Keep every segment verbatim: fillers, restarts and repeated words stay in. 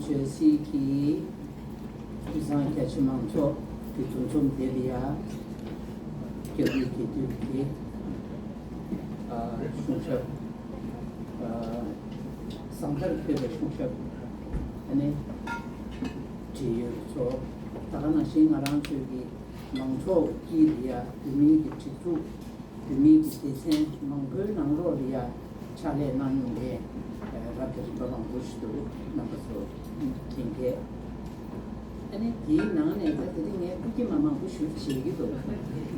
ཇར་སི་གི་དུད་ཚང་རྒྱ་ཆེ་མང་ཚོགས་ཀྱི་འདུ་འཛོམས་དེ་ལ་ཡ་སྐྱབས་རྗེ་དགེ་འདུན་གྱི་ཨ་གསུང་ཞབས། ཨ་བཟང་མཐར་ཕེབས་པའི་གསུང་ཞབས། ཨ་ནི་བགྲེས་ཡོལ་ཚོ། ད་ག་ནང་བཞིན་ང་རང་ཚོའི་གི་མང་ཚོགས་དཀྱིལ་ལ་ཡ་བོད་མིའི་གི་སྒྲིག་འཛུགས། བོད་མིའི་གི་སྡེ་ཚན་མང་པོའི་ནང་ལོགས་ལ་ཡ་ཕྱག་ལས་གནང་མྱོང་བའི་རབ་དང་རིམ་པ་མང་པོ་ཞིག་འདུག་རྣམ་པ་ཚོ་མཁྱེན་གྱི། ཨ་ནི་དེའི་ནང་ནས་ད་དེ་རིང་ངས་ཐུགས་ཀྱི་མ་མང་པོ་ཞུ་བྱེད་ཀྱི་འདུག་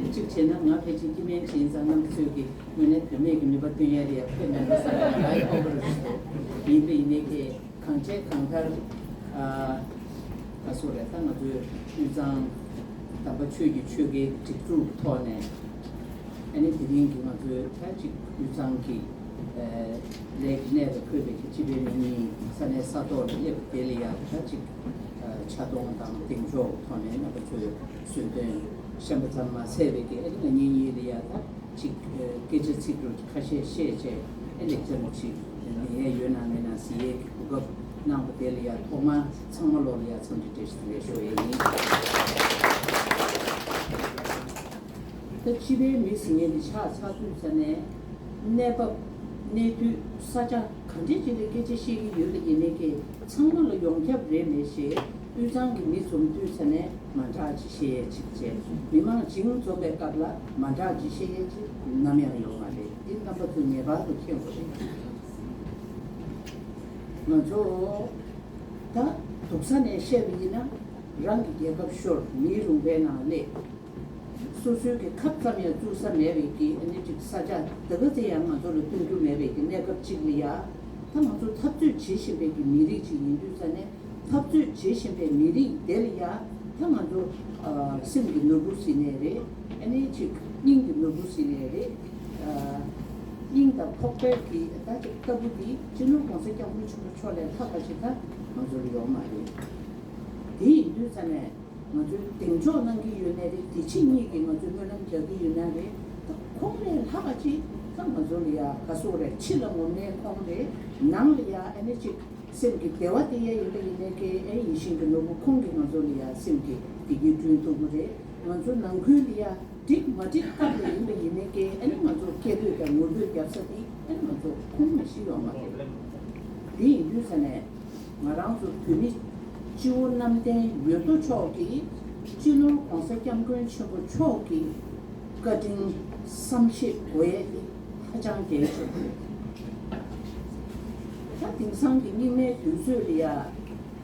གཅིག་བྱས་ན་ང་ཕལ་ཆེར་སྐྱེ་དམན་ཞིག་ཡིན་ཙང་རྣམ་པ་ཚོས་ཀྱི་དངོས་གནས་བུད་མེད་ཀྱི་ནུས་པ་སྟོན་ཡ་དེ་ཡ་ཁོས་མེད་པ་བསམ་པའི་ང་ཡི་ཁོག་པ་རུ་ཞིག་འདུག་ཡིན་པ་ཡིན་ནའི་གི། གང་བྱས་གང་ལྟར། ཨ་ད་སོ་རེད། ད་ང་ཚོའི་དབུས་གཙང་དམ་པ་ཆོས་ཀྱི་ཆོལ་ཁའི་སྒྲིག་འཛུགས་ཐོག་ནས། ཨ་ནི་དེ་རིང་གི་ང་ཚོའི་ད་ཅིག་དབུས་གཙང་གི་ཨ་ལས་ཀྱི་གནས་ལ་འཁོད་པའི་གི་སྤྱི་པའི་མི་གཉིས་ས་གནས་ས་ཐོག་ལ་སླེབས་པ་དེ་ལ་ཡང་ད་ཅིག་ཨ་ཕྱག་སྟོང་དང་གདེང་འཇོག་ཐོག་ནས་རྣམ་པ་ཚོས་གསོལ་སྟོན་གཤམ་པ་ཙམ་མ་ཟད་པའི་གི། ཨ་ནི་ང་གཉིས་གཉིས་ལ་ཡང་ད། ཅིག་སྐད་ཆ་ཚིག་འབྲུ་ཁ་ཤས་བཤད་བྱས། ཨེ་ལེགས་ཆ་མ་ཅིག་ལེན་ཡས་ཡོད་ན་མེད་ན་གཟིགས་ཡས་ཀྱི་གོ་སྐབས་གནང་བ་དེ་ལ་ཡ་ཐོག་མར་ཚང་མ་ལོག་ལ་ཡ་འཚམས་འདྲི་བཀྲ་ཤིས་བདེ་ལེགས་ཞུ་ཡས་ཡིན། ད་སྤྱི་པའི་མི་ཟེར་མཁན་འདི་ཆགས་ཚར་དུས་ཙ་ནས་གནས་བབ་གནས་དུས་ས་ཆ་ག་འདྲས་ཅིག་ལ་སྐད་ཆ་བཤད་ཀྱི་ཡོད་པ་ཡིན་ནའི་གི་ཚང་མ་ལ་ཡོངས་ཁྱབ་རེད་མེད་ཞེས། དབུས་གཙང་གི་མི་འཛོམས་དུས་ཙ་ནས་མ་འདྲ་ཅིག་བཤད་ཡས་ཅིག་བྱས། མི་མང་བྱིངས་འཛོམས་པའི་སྐབས་ལ་མ་འདྲ་ཅིག་བཤད་ཡས་ཅིག་ནམ་ཡང་ཡོང་མ་རེད། འདི་རྣམ་པ་ཚོས་ངེས་པར་དུ་མཁྱེན་དགོས་རེད། ང་ཚོ་ད་སྡུག་ས་ནས་བཤད་པ་ཡིན་ན། རང་གི་རྒྱལ་ཁབ་ཤོར། མིའི་ལུང་པའི་ནང་སླེབས། སོ་སོའི་གི་ཁབ་ཙམ་ཡང་བཙུགས་ས་མེད་པའི་གི་ཨ་ནི་ཅིག་ས་ཆ་ད་ག་ཚོད་ཡང་ང་ཚོ་ལ་སྟོན་རྒྱུ་མེད་པའི་གི་གནས་སྐབས་ཅིག་ལ་ཡ། ད་ང་ཚོ་འཐབ་རྩོད་བྱེད་བཞིན་པའི་གི་མི་རིགས་ཅིག་ཡིན་དུས་ཙ་ནས། འཐབ་རྩོད་བྱེད་བཞིན་པའི་མི་རིགས་དེ་ལ་ཡ། ད་ང་ཚོ་ཨ་སེམས་ཀྱི་ནོར་བུ་ཟེར་ནའི་རེད། ཨ་ནི་ཅིག་སྙིང་གི་ནོར་བུ་ཟེར་ནའི་རེད། ཨ་སྙིང་དང་ཕོག་པའི་གི་ད་ཅིག་ལྟ་བུ་འདི་སྤྱི་ནོར་༸གོང་ས་༸སྐྱབས་མགོན་ཆེན་པོ་མཆོག་ལས་ལྷག་པ་ཞིག་ད་ང་ཚོ་ལ་ཡོད་མ་རེད། དེ་ཡིན་དུས་ཙ་ནས། ང་ཚོས་གདེང་འཇོག་གནང་གི་ཡོད་ནའི་རེད། དེ་ཕྱི་གཉིས་ཀྱིས་ང་ཚོས་སྨོན་ལམ་རྒྱག་གི་ཡོད་ནའི་རེད། ད་ཁོང་ལས་ལྷག་པ་ཅིག་ད་ང་ཚོ་ལ་ཡ་ག་སོག་རེད། ཕྱི་ལ་ངོམ་ནའི་ཁོང་རེད། ནང་ལ་ཡ་ཨ་ནི་ཅིག་སེམས་ཀྱི་བདེ་བ་དེ་ཡ་ཡིན་པ་ཡིན་ནའི་ཀྱི་ཨེ་ཡིད་བཞིན་གྱི་ནོར་བུ་ཁོང་གིས་ང་ཚོ་ལ་ཡ་སེམས་ཀྱི་བདེ་སྐྱིད་བསྐྲུན་ཐུབ་ཀྱི་རེད། ང་ཚོ་ནང་ཁུལ་ལ་ཡ་འགྲིག་མ་འགྲིག་སྐབས་ལ་ཡིན་པ་ཡིན་ནའི་ཀྱི་ཨ་ནི་ང་ཚོ་སྐད་འབོད་དང་ངུ་འབོད་རྒྱབ་ས་དེ་ཨ་ནི་ང་ཚོ་ཁོང་མ་གཞི་ཡོད་མ་རེད། དེ་ཡིན་དུས་ཙ་ནས། ང་རང་ཚོ་བོད་མི་སྤྱི་བོ་གནམ་བསྟན་འོས་བསྡུ་མཆོག་གིས་སྤྱི་ནོར་༸གོང་ས་༸སྐྱབས་མགོན་ཆེན་པོ་མཆོག་གི་བཀའ་དྲིན་བསམ་ཤེས་དགོས་ཡས་དེ་ཧ་ཅང་གལ་ཆེན་པོ་རེད། ད་དེང་སང་གི་རྙིང་མའི་དུས་ཚོད་ལ་ཡ།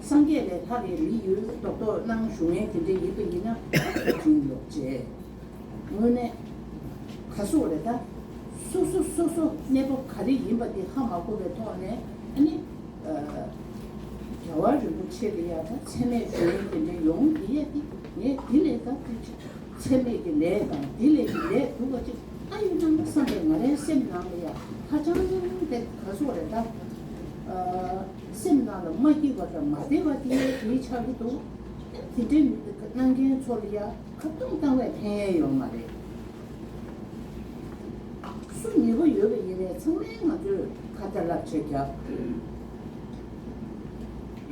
སངས་རྒྱས་ལས་ལྷག་གི་མི་ཡོད་མདོག་མདོག་གནང་བཞུགས་མཁན་དེ་འདྲ་ཡིན་པ་ཡིན་ན། བཀའ་དྲིན་ལོག་བྱས། དངོས་གནས་ག་སོག་རེད། ད་སོ་སོ་སོ་སོ་གནས་བབ་ག་རེ་ཡིན་པ་དེ་ཧ་མ་གོ་བའི་ཐོག་ནས། ཨ་ནི་ཨ་རྒྱལ་བ་རིན་པོ་ཆེ་ལ་ཡ་ད་མཚན་སྨད་ཞུ་མཁན་དེ་འདྲ་ཡོང་གི་ཡ་དེ། ངས་དེ་ལས་ད་དེ་མཚན་སྨད་ཀྱི་ལས་དང་དེ་ལས་ཀྱི་ལས་སྡུག་པ་ཅིག་ཨ་ཡོད་ན་བསམ་པའི་ང་རའི་སེམས་ནང་ལ་ཡ་ཧ་ཅང་དེ་ག་སོག་རེད། ད་ཨ་སེམས་ནང་ལ་མ་སྐྱིད་པ་དང་མ་བདེ་བ་དེ་དེ་ཆགས་ཀྱི་འདུག་དེ་འདྲའི་གནང་མཁན་ཚོ་ལ་ཡ་ཁ་བཏུམ་བཏང་བས་ཕན་ཡས་ཡོད་མ་རེད། སུ་ཉེ་པོ་ཡོད་པ་ཡིན་ནའི་ཚང་མས་ང་ཚོས་ཁ་ཏ་བསླབ་བྱ་རྒྱབ་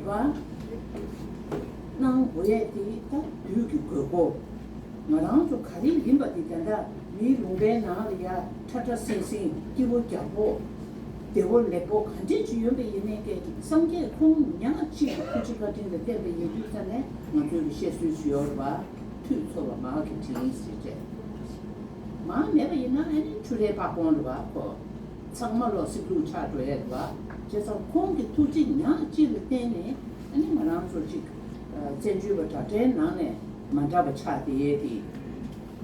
པ་གནང་དགོས་ཡས་དེ་ད་དུས་ཀྱི་དགོས་མཁོ། ང་རང་ཚོ་ག་རེ་ཡིན་པ་དེ་ད་ལྟ་མིའི་ལུང་པའི་ནང་ལ་ཡ་ཁྲ་ཁྲ་སིང་སིང་སྐྱིད་པོ་རྒྱགས་པོ་བདེ་པོ་ལེགས་པོ་ག་འདྲས་ཅིག་ཡོད་པ་ཡིན་ནའི་ཀྱི་སངས་རྒྱས་ཁོང་ཉག་གཅིག་གི་ཐུགས་རྗེ་བཀའ་དྲིན་ལ་བརྟེན་པ་ཡིན་དུས་ཙ་ནས་ང་ཚོའི་གི་བཤད་སྲོལ་ཞིག་ཡོད་རེད་པ། ཐུགས་ཚོར་བ་མ་གི་དྲིན་ཟེར་བྱས། མ་མེད་པ་ཡིན་ན་ཨ་ནི་ཆུ་རའི་ཕ་ཁོང་རེད་པ་ཁོ། ཚང་མ་ལོ་སྲིད་ལུགས་ཆགས་འགྲོ་ཡས་རེད་པ། བྱས་ཙང་ཁོང་གི་ཐུགས་རྗེ་ཉག་གཅིག་ལ་བརྟེན་ནས་ཨ་ནི་ང་རང་ཚོ་གཅིག་བཙན་བྱོལ་བ་དྲ་སྦྲེལ་ནང་ནས་མ་འདྲ་བ་ཆགས་བསྡད་ཡས་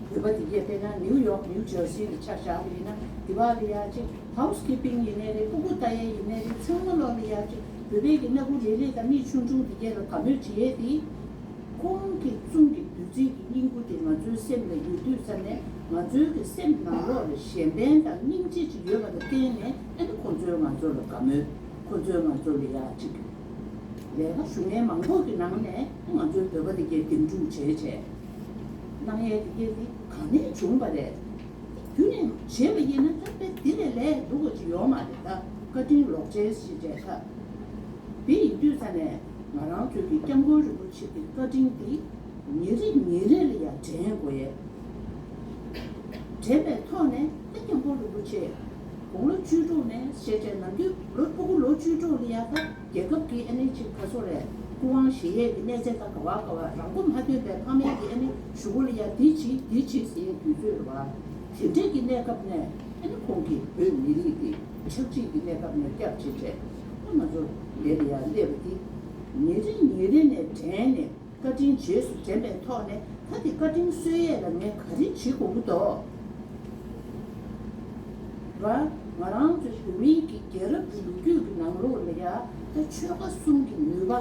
དེ། བོད་པ་དེ་གས་དཔེར་ན་ནིའུ་ཡོག་ནིའུ་ཇར་སི་ལ་ཆ་བཞག་པ་ཡིན་ན། དེ་བ་ལ་ཡ་གཅིག་ཧའུ་སི་ཀི་པིང་ཡིན་ནའི་རེད། ཕྲུ་གུ་ལྟ་ཡས་ཡིན་ནའི་རེད། ཚང་མ་ལོག་ལ་ཡ་གཅིག་བོད་པའི་གི་སྣ་ཁུག་ལེ་ལེ་དང་མིག་ཆུང་ཆུང་དེ་གས་ལ་དགའ་མོས་བྱེད་ཡས་དེ། ཁོང་གི་གསུང་གི་བདུད་རྩི་གི་སྙིང་པོ་དེ་ང་ཚོའི་སེམས་ལ་ཡོད་དུས་ཙ་ནས། ང་ཚོའི་གི་སེམས་ནང་ལོགས་ལ་གཞན་ཕན་དང་སྙིང་རྗེ་ཅིག་ཡོད་པ་ལ་བརྟེན་ནས། ཨ་ནི་ཁོང་ཚོས་ང་ཚོ་ལ་དགའ་མོས། ཁོང་ཚོས་ང་ཚོ་ལ་ཡ་གཅིག་ལས་ཀ་ཞུ་མཁན་མང་པོ་གི་ནང་ནས་ང་ཚོའི་བོད་པ་དེ་གས་འདེམས་སྒྲུག་བྱས་བྱས་གནང་ཡས་དེ་གས་དེ་ག་ནས་བྱུང་བ་རེད། རྒྱུ་ནས་བྱས་པ་ཡིན་ན་ད་དཔེ་དེ་ལས་ལས་སྡུག་པ་ཅིག་ཡོད་མ་རེད། ད་བཀའ་དྲིན་ལོག་བྱས་ཞེས་བྱས་ད། དེ་ཡིན་དུས་ཙ་ནས། ང་རང་ཚོའི་གི་སྐྱབས་མགོན་རིན་པོ་ཆེ་གི་བཀའ་དྲིན་འདི་ཉིན་རེ་ཉིན་རེ་ལ་ཡང་དྲན་དགོས་ཡས། དྲན་པའི་ཐོག་ནས་ད་སྐྱབས་མགོན་རིན་པོ་ཆེ་དགུང་ལོ་བཅུ་དྲུག་ནས་བཤད་བྱས་ནམ་རྒྱུན་ལོ་ཕྲུ་གུ་ལོ་བཅུ་དྲུག་ལ་ཡང་ད་རྒྱལ་ཁབ་ཀྱི་ཨ་ནི་ཅིག་ག་སོ་རེད། སྐུ་དབང་བཞེས་ཡས་ཀྱི་གནས་ཚད་ད་ག་བ་ག་བ་རང་མགོ་མ་ཐོན་པའི་ཕ་མའི་གི་ཨ་ནི་གཞུག་གུ་ལ་ཡང་འདི་བྱེད་འདི་བྱེད་ཟེར་ཡས་དུས་ཚོད་རེད་བ། དེ་འདྲས་ཀྱི་གནས་སྐབས་ནས་ཨ་ནི་ཁོང་གིས་བོད་མི་རིགས་ཀྱི་ཆབ་སྲིད་ཀྱི་གནས་སྐབས་ནས་སྐྱབས་བྱེད་བྱས་ཨ་ང་ཚོ་འདི་ལ་ཡང་སླེབས་པ་འདི་ཉིན་རེ་ཉིན་རེ་ནས་དྲན་ནས། བཀའ་དྲིན་རྗེས་སུ་དྲན་པའི་ཐོག་ནས་ད་དེ་བཀའ་དྲིན་གསོ་ཡས་ལ་ངས་ག་རེ་བྱེད་དགོས་ཀྱི་འདུག་བ། ང་རང་ཚོའི་བོད་མིའི་གི་རྒྱལ་རབས་ཀྱི་ལོ་རྒྱུས་ཀྱི་ནང་ལོགས་ལ་ཡ་ད་ཆོལ་ཁ་གསུམ་གྱི་ནུས་པ་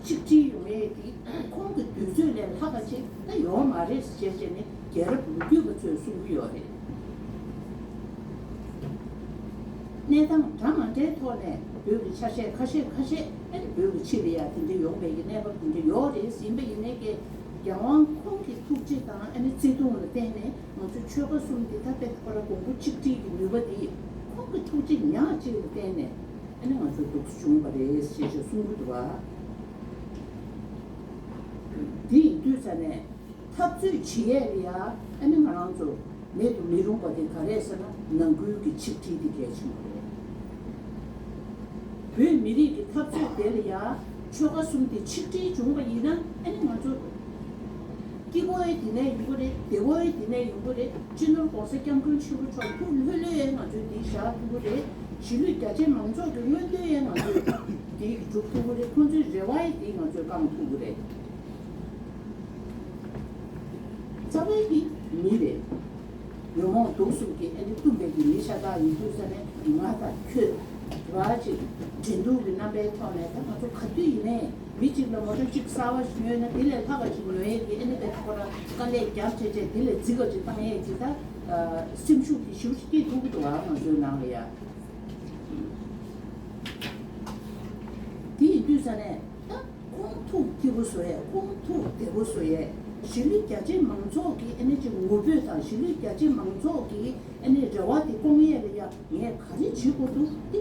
གཅིག་སྒྲིལ་ཡོང་ཡས་དེ་ཁོང་གི་དུས་ཚོད་ལས་ལྷག་པ་ཅིག་ད་ཡོང་མ་རེད་ཟེར་བྱས་ནས་རྒྱལ་རབས་ལོ་རྒྱུས་པ་ཚོས་གསུང་གི་ཡོད་རེད། གནས་སྟངས་འདྲ་མ་འདྲའི་ཐོག་ནས་བོད་ཀྱི་ཆ་ཤས་ཁ་ཤས་ཁ་ཤས་ཨ་ནི་བོད་ཀྱི་ཕྱི་ལ་ཡ་དེ་འདྲ་ཡོང་བའི་གི་གནས་བབ་དེ་འདྲ་ཡོད་རེད་ཟིན་པ་ཡིན་ནའི་གི་རྒྱལ་དབང་ཁོང་གི་ཐུགས་རྗེ་དང་ཨ་ནི་བརྩེ་དུང་ལ་བརྟེན་ནས་ང་ཚོ་ཆོལ་ཁ་གསུམ་འདི་ད་དཔེ་ཁོ་ར་གོང་བུ་གཅིག་སྒྲིལ་གྱི་ནུས་པ་འདི་ཁོང་གི་ཐུགས་རྗེ་ཉག་གཅིག་ལ་བརྟེན་ནས་ཨ་ནི་ང་ཚོ་འདུག་སེ་བྱུང་བ་རེད་ཞེས་ཞེས་གསུང་གི་འདུག་བ། འདི་ཡིན་དུས་ཙ་ནས། འཐབ་རྩོད་བྱེད་ཡས་ལ་ཡ་ཨ་ནི་ང་རང་ཚོ་མེད་དུ་མི་རུང་བ་དེ་ག་རེ་ཟེར་ན་ནང་ཁུལ་གྱི་ཆིག་སྒྲིལ་དེ་གལ་ཆེན་པོ་རེད། བོད་མི་རིགས་ཀྱི་འཐབ་རྩོད་དེ་ལ་ཡ་ཆོལ་ཁ་གསུམ་དེ་ཆིག་སྒྲིལ་བྱུང་བ་ཡིན་ན་ཨ་ནི་ང་ཚོ་སྐྱིད་པོ་ཡི་དེ་ནས་ཡོང་གི་རེད། བདེ་བོ་ཡི་དེ་ནས་ཡོང་གི་རེད། སྤྱི་ནོར་༸གོང་ས་༸སྐྱབས་མགོན་ཆེན་པོ་མཆོག་ཐུགས་ལྷོད་ལྷོད་ཡས་ང་ཚོས་དེ་བཞག་ཐུབ་ཀྱི་རེད། གཞིས་ལུས་རྒྱ་ཆེ་མང་ཚོགས་ཀྱི་མངོན་འདོད་ཡས་ང་ཚོས་དེ་སྒྲུབ་ཐུབ་ཀྱི་རེད། ཁོང་ཚོའི་རེ་བ་ཡི་དེ་ང་ཚོས་བསྐང་ཐུབ་ཀྱི་རེད། རྩ་བའི་གི་མི་རེད། ཉོན་མོངས་དུག་གསུམ་གྱིས་ཨ་ནི་བཏུམས་པའི་གི་མི་ཤ་སྟག་ཡིན་དུས་ཙ་ནས་ང་དང་ཁྱོད་ར་ཅིག་འགྲན་བསྡུར་གྱི་རྣམ་པའི་ཐོག་ནས་ད་ང་ཚོ་ག་དུས་ཡིན་ནའི་མི་གཅིག་ལ་མོ་ཊ་གཅིག་གསར་བ་ཞིག་ཉོས་ན་དེ་ལས་ལྷག་པ་ཅིག་ཉོ་ཡས་ཀྱི་ཨ་ནི་དཔེ་ཁོ་ར་དཀའ་ལས་རྒྱབ་བྱས་བྱས་དེ་ལས་རྫིག་པ་ཅིག་བཏང་ཡས་ཀྱི་ད་སེམས་ཤུགས་ཀྱི་ཞིབ་ཅིག་སྐྱེ་ཐུབ་ཀྱི་འདུག་ཨ་ང་ཚོའི་ནང་ལ་ཡ། དེ་ཡིན་དུས་ཙ་ནས་ད། ཁོང་ཐུགས་སྐྱིད་པོ་བཟོ་ཡས། ཁོང་ཐུགས་བདེ་པོ་བཟོ་ཡས། གཞིས་ལུས་རྒྱ་ཆེ་མང་ཚོགས་ཀྱི་ཨ་ནི་ཅིག་ངུ་འབོད་དང་གཞིས་ལུས་རྒྱ་ཆེ་མང་ཚོགས་ཀྱི་ཨ་ནི་རེ་བ་དེ་སྐོང་ཡས་ལ་ཡ་ངས་ག་རེ་བྱེད་དགོས་འདུག་དེ།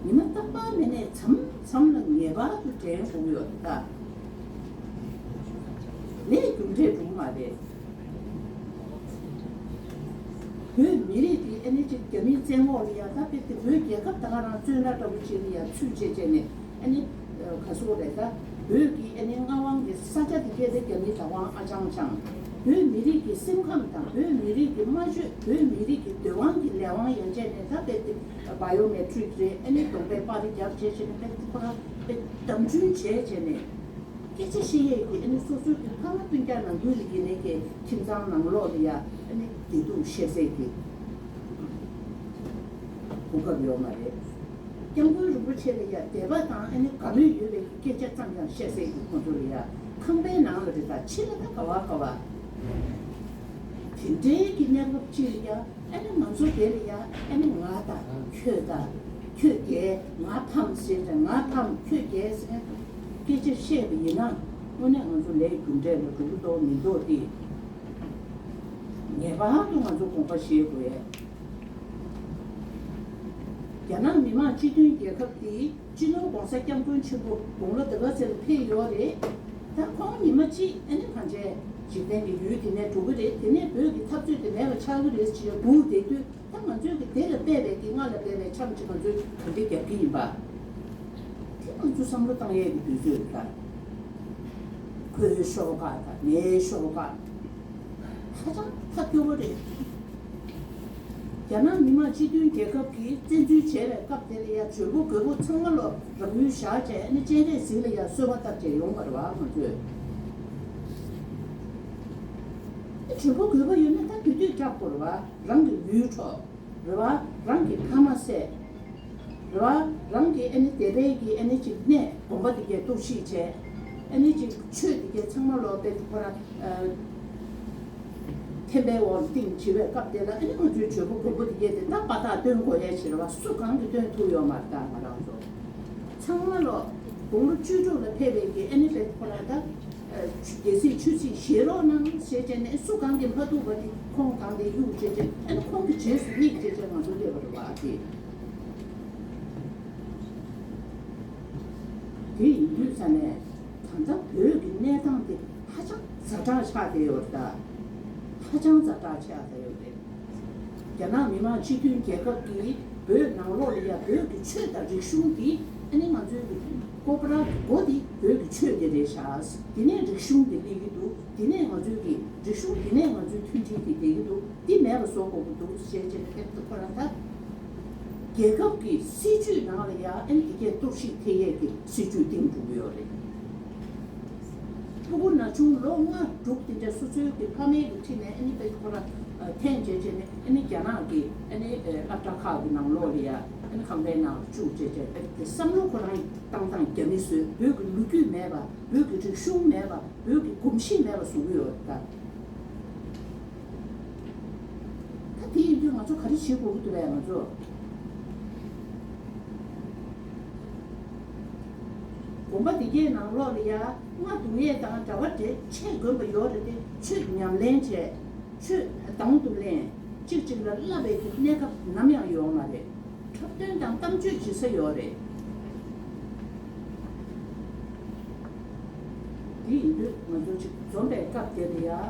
ཉི་མ་རྟག་པར་མེད་ནས་མཚམས་མཚམས་ལ་ངེས་པར་དུ་དྲན་དགོས་ཡོད་ད། ལས་རྒྱུ་འབྲས་འགྲུབ་མ་རེད། བོད་མི་རིགས་འདི་ཨ་ནི་ཅིག་རྒྱ་མིའི་བཙན་འོག་ལ་ཡ་ད་དཔེ་དེ་བོད་རྒྱལ་ཁབ་ད་ག་རང་བཙོན་ར་འདྲ་པོ་ཅིག་ལ་ཡ་ཚུད་བྱས་བྱས་ནས་ཨ་ནི་ག་སོག་རེད་ད། བོད་ཀྱི་ཨ་ནི་མངའ་དབང་གི་ས་ཆ་དེ་གས་དེ་རྒྱ་མིའི་བདག་དབང་ཨ་ཅང་ཅང་། བོད་མི་རིགས་ཀྱི་སེམས་ཁམས་དང་བོད་མི་རིགས་ཀྱི་སྨྲ་བརྗོད། བོད་མི་རིགས་ཀྱི་འདོད་དབང་གི་ལས་དབང་ཡན་ཆད་ནས་ད་དཔེ་དེ་བ་ཡོ་མེ་ཊིག་རེད། ཨ་ནི་གདོང་པའི་པར་རྒྱབ་བྱས་བྱས་ནས་དཔེ་དེ་ཁོ་རང་དཔེ་བདམས་ཐོན་བྱས་བྱས་ནས། སྐད་ཆ་བཤད་ཡས་ཀྱི་ཨ་ནི་སོ་སོའི་གི་ཕ་མ་སྤུན་ཀྱག་ནང་ཁུལ་ལ་ཡིན་ནའི་གི་ཁྱིམ་ཚང་ནང་ལོགས་ལ་ཡ་ཨ་ནི་བདེ་སྡུག་བཤད་སའི་གི་གོ་སྐབས་ཡོད་མ་རེད། སྐྱབས་མགོན་རིན་པོ་ཆེ་ལ་ཡ་དད་པ་དང་ཨ་ནི་དགའ་མོས་ཡོད་པའི་གི་སྐད་ཆ་ཙམ་ཡང་བཤད་སའི་གི་ཁོང་ཚོ་ལ་ཡ་ཁང་པའི་ནང་ལ་རེད་ད་ཕྱི་ལ་ད་ག་བ་ག་བ། དེ་འདྲའི་གི་གནས་བབ་ཅིག་ལ་ཡ། ཨ་ནི་ང་ཚོ་དེ་ལ་ཡ་ཨ་ནི་ང་དང་ཁྱོད་དང་ཁྱོད་རྒྱལ་ང་ཕམ་ཟེར་ཏེ་ང་ཕམ་ཁྱོད་རྒྱལ་ཟེར་སྐད་ཆ་བཤད་པ་ཡིན་ན་དངོས་གནས་ང་ཚོ་ལས་རྒྱུ་འབྲས་ལ་འགྲོ་གི་འདུག་མི་འདུག་དེ་ངེས་པར་དུ་ང་ཚོ་དགོངས་པ་བཞེས་དགོས་ཡས། རྒྱ་ནག་མི་དམངས་སྤྱི་མཐུན་རྒྱལ་ཁབ་དེ། སྤྱི་ནོར་༸གོང་ས་༸སྐྱབས་མགོན་ཆེན་པོ་དགུང་ལོ་དེ་ག་ཚོད་ལ་ཕེབས་ཡོད་རེད། ད་ཁོང་ཉི་མ་གཅིག་ཨ་ནི་གང་བྱས་འཇིག་རྟེན་གྱི་ཡུལ་དེ་ནས་འགྲོ་གི་རེད། དེ་ནས་བོད་ཀྱི་འཐབ་རྩོད་དེ་མེད་པ་ཆགས་ཀྱི་རེད་ཅེས་སྒུག་བསྡད་དུས་ད་ང་ཚོས་ཀྱི་དེ་ལ་དཔེ་བའི་གི་སྔ་ལ་སྤེལ་བའི་འཆམ་ཅིག་ང་ཚོས་ག་འདྲ་རྒྱབ་ཀྱི་ཡིན་པ། དེ་ང་ཚོ་བསམ་བློ་བཏང་ཡས་ཀྱི་དུས་ཚོད་རེད་ད། ཁོའི་ཤོག་ཁག་དང་ངའི་ཤོག་ཁག་ཧ་ཅང་ཐབས་སྐྱོ་བོ་རེད། རྒྱ་ནག་མི་དམངས་སྤྱི་མཐུན་རྒྱལ་ཁབ་ཀྱིས་བཙན་འཛུལ་བྱས་པའི་སྐབས་དེ་ལ་ཡང་བྱོན་པོ་རྒོད་པོ་ཚང་མ་ལོ་རང་ཡུལ་བཞག་བྱས་ཨ་ནི་སྤྱན་རས་གཟིགས་ལ་ཡང་གསོལ་བ་བཏབ་བྱས་ཡོང་བ་རེད་བ་ང་ཚོས། ཨ་བྱོན་པོ་རྒོད་པོ་ཡོད་ན་ད་དུས་དུས་སྐྲག་དགོས་རེད་བ། རང་གི་ཡུལ་འཕྲོག་རེད་བ། རང་གི་ཕ་མ་བསད། རེད་བ། རང་གི་ཨ་ནི་དད་པའི་གི་ཨ་ནི་ཅིག་གནས་དགོན་པ་དེ་གའི་གཏོར་བཤིག་བྱས། ཨ་ནི་ཅིག་ཆོས་དེ་གའི་ཚང་མ་ལོག་པའི་ཁོ་ར། ཨ། ཐེམ་པའི་འོག་ལ་བཏིང་བྱས་པའི་སྐབས་དེ་ལ་ཨ་ནི་ང་ཚོའི་བྱོན་པོ་རྒོད་པོ་དེ་གའི་དེ་ལྟ་བ་དག་སྟོན་དགོས་ཡ་ཕྱིར་བ་སུ་གང་གིས་སྟོན་ཐུབ་ཡོད་མ་རེད་ད་ང་རང་ཚོ། ཚང་མ་ལོག་དགུང་ལོ་བཅུ་དྲུག་ལ་ཕེབས་པའི་གི་ཨ་ནི་པའི་ཁོ་ར་ད། ཨ། རྒྱལ་སྲིད་ཆོས་སྲིད་བཞེས་རོགས་གནང་ཞེས་བྱས་ནས་སུ་གང་གིས་མ་ཐུབ་པ་དེ་ཁོང་གང་དེ་གཡུག་བྱས་བྱས་ཨ་ནི་ཁོང་གི་རྗེས་སུ་སྙེག་བྱས་བྱས་ང་ཚོ་སླེབས་པ་རེད་བ་ཨ་ཙི། དེ་ཡིན་དུས་ཙ་ནས་ད་ལྟ་བོད་ཀྱི་གནས་སྟངས་དེ་ཧ་ཅང་ཛ་དྲག་ཆགས་བསྡད་ཡོད་རེད་ད། ཧ་ཅང་ཛ་དྲག་ཆགས་བསྡད་ཡོད་རེད། རྒྱ་ནག་མི་དམངས་སྤྱི་མཐུན་རྒྱལ་ཁབ་ཀྱིས་བོད་ནང་ལོགས་ལ་ཡ་བོད་ཀྱི་ཆོས་དང་རིག་གཞུང་འདི་ཨ་ནི་ང་ཚོའི་གི་ཀོ་པ་ར་གི་མགོ་འདི་བོད་ཀྱི་ཆོས་འདི་རེད་ཤག་དེ་ནས་རིག་གཞུང་འདི་སླེབས་ཀྱི་འདུག་དེ་ནས་ང་ཚོའི་གི་རིག་གཞུང་འདི་ནས་ང་ཚོའི་མཐུན་སྒྲིལ་འདི་བསྡད་ཀྱི་འདུག་འདི་མེད་པ་བཟོ་དགོས་ཀྱི་འདུག་ཞེས་བྱས་ནས་ཁོ་རང་ད་རྒྱལ་ཁབ་ཀྱི་སྲིད་ཇུས་ནང་ལ་ཡ་ཨ་ནི་འདི་གས་གཏོར་བཤིག་ཐེབས་ཡས་ཀྱི་སྲིད་ཇུས་བཏིང་འགྲོ་གི་ཡོད་རེད། ཕྲུ་གུ་ན་ཆུང་ལོ་ལྔ་དྲུག་དེ་འདྲ་སོ་སོའི་གི་ཕ་མའི་གི་ཁྲིད་ནས་ཨ་ནི་དཔེ་ཁོ་ར་འཐེན་བྱས་བྱས་ནས་ཨ་ནི་རྒྱ་ནག་གི་ཨ་ནི་སློབ་གྲྭ་ཁག་གི་ནང་ལོགས་ལ་ཡ་ཨ་ནི་ཁང་པའི་ནང་བཅུག་བྱས་བྱས་དཔེ་དེ་བསམ་བློ་ཁོ་རང་བཏང་སྟངས་རྒྱ་མི་བཟོས། བོད་ཀྱི་ལོ་རྒྱུས་མེད་པ། བོད་ཀྱི་རིག་གཞུང་མེད་པ། བོད་ཀྱི་གོམས་གཤིས་མེད་པ་བཟོ་གི་ཡོད་ད། ད་དེ་ཡིན་དུས་ང་ཚོ་ག་རེ་བྱེད་དགོས་ཀྱི་འདུག་བས་ང་ཚོ། དགོན་པ་དེ་གའི་ནང་ལོགས་ལ་ཡ་རྔ་བརྡུང་ཡས་དང་གྲྭ་པ་དེ་ཆེ་དགོན་པ་ཡོད་རེད་དེ། ཆོས་ཉམས་ལེན་བྱས། ཆོས་དང་དུ་ལེན། གཅིག་གཅིག་ལ་བསླབ་པའི་གི་གནས་སྐབས་ནམ་ཡང་ཡོད་མ་རེད། འཁྲབ་སྟོན་དང་གཏམ་བརྗོད་བྱེད་ས་ཡོད་རེད། དེ་ཡིན་དུས་ང་ཚོ་ཅིག་འཛོམས་པའི་སྐབས་དེ་ལ་ཡ། ཨ།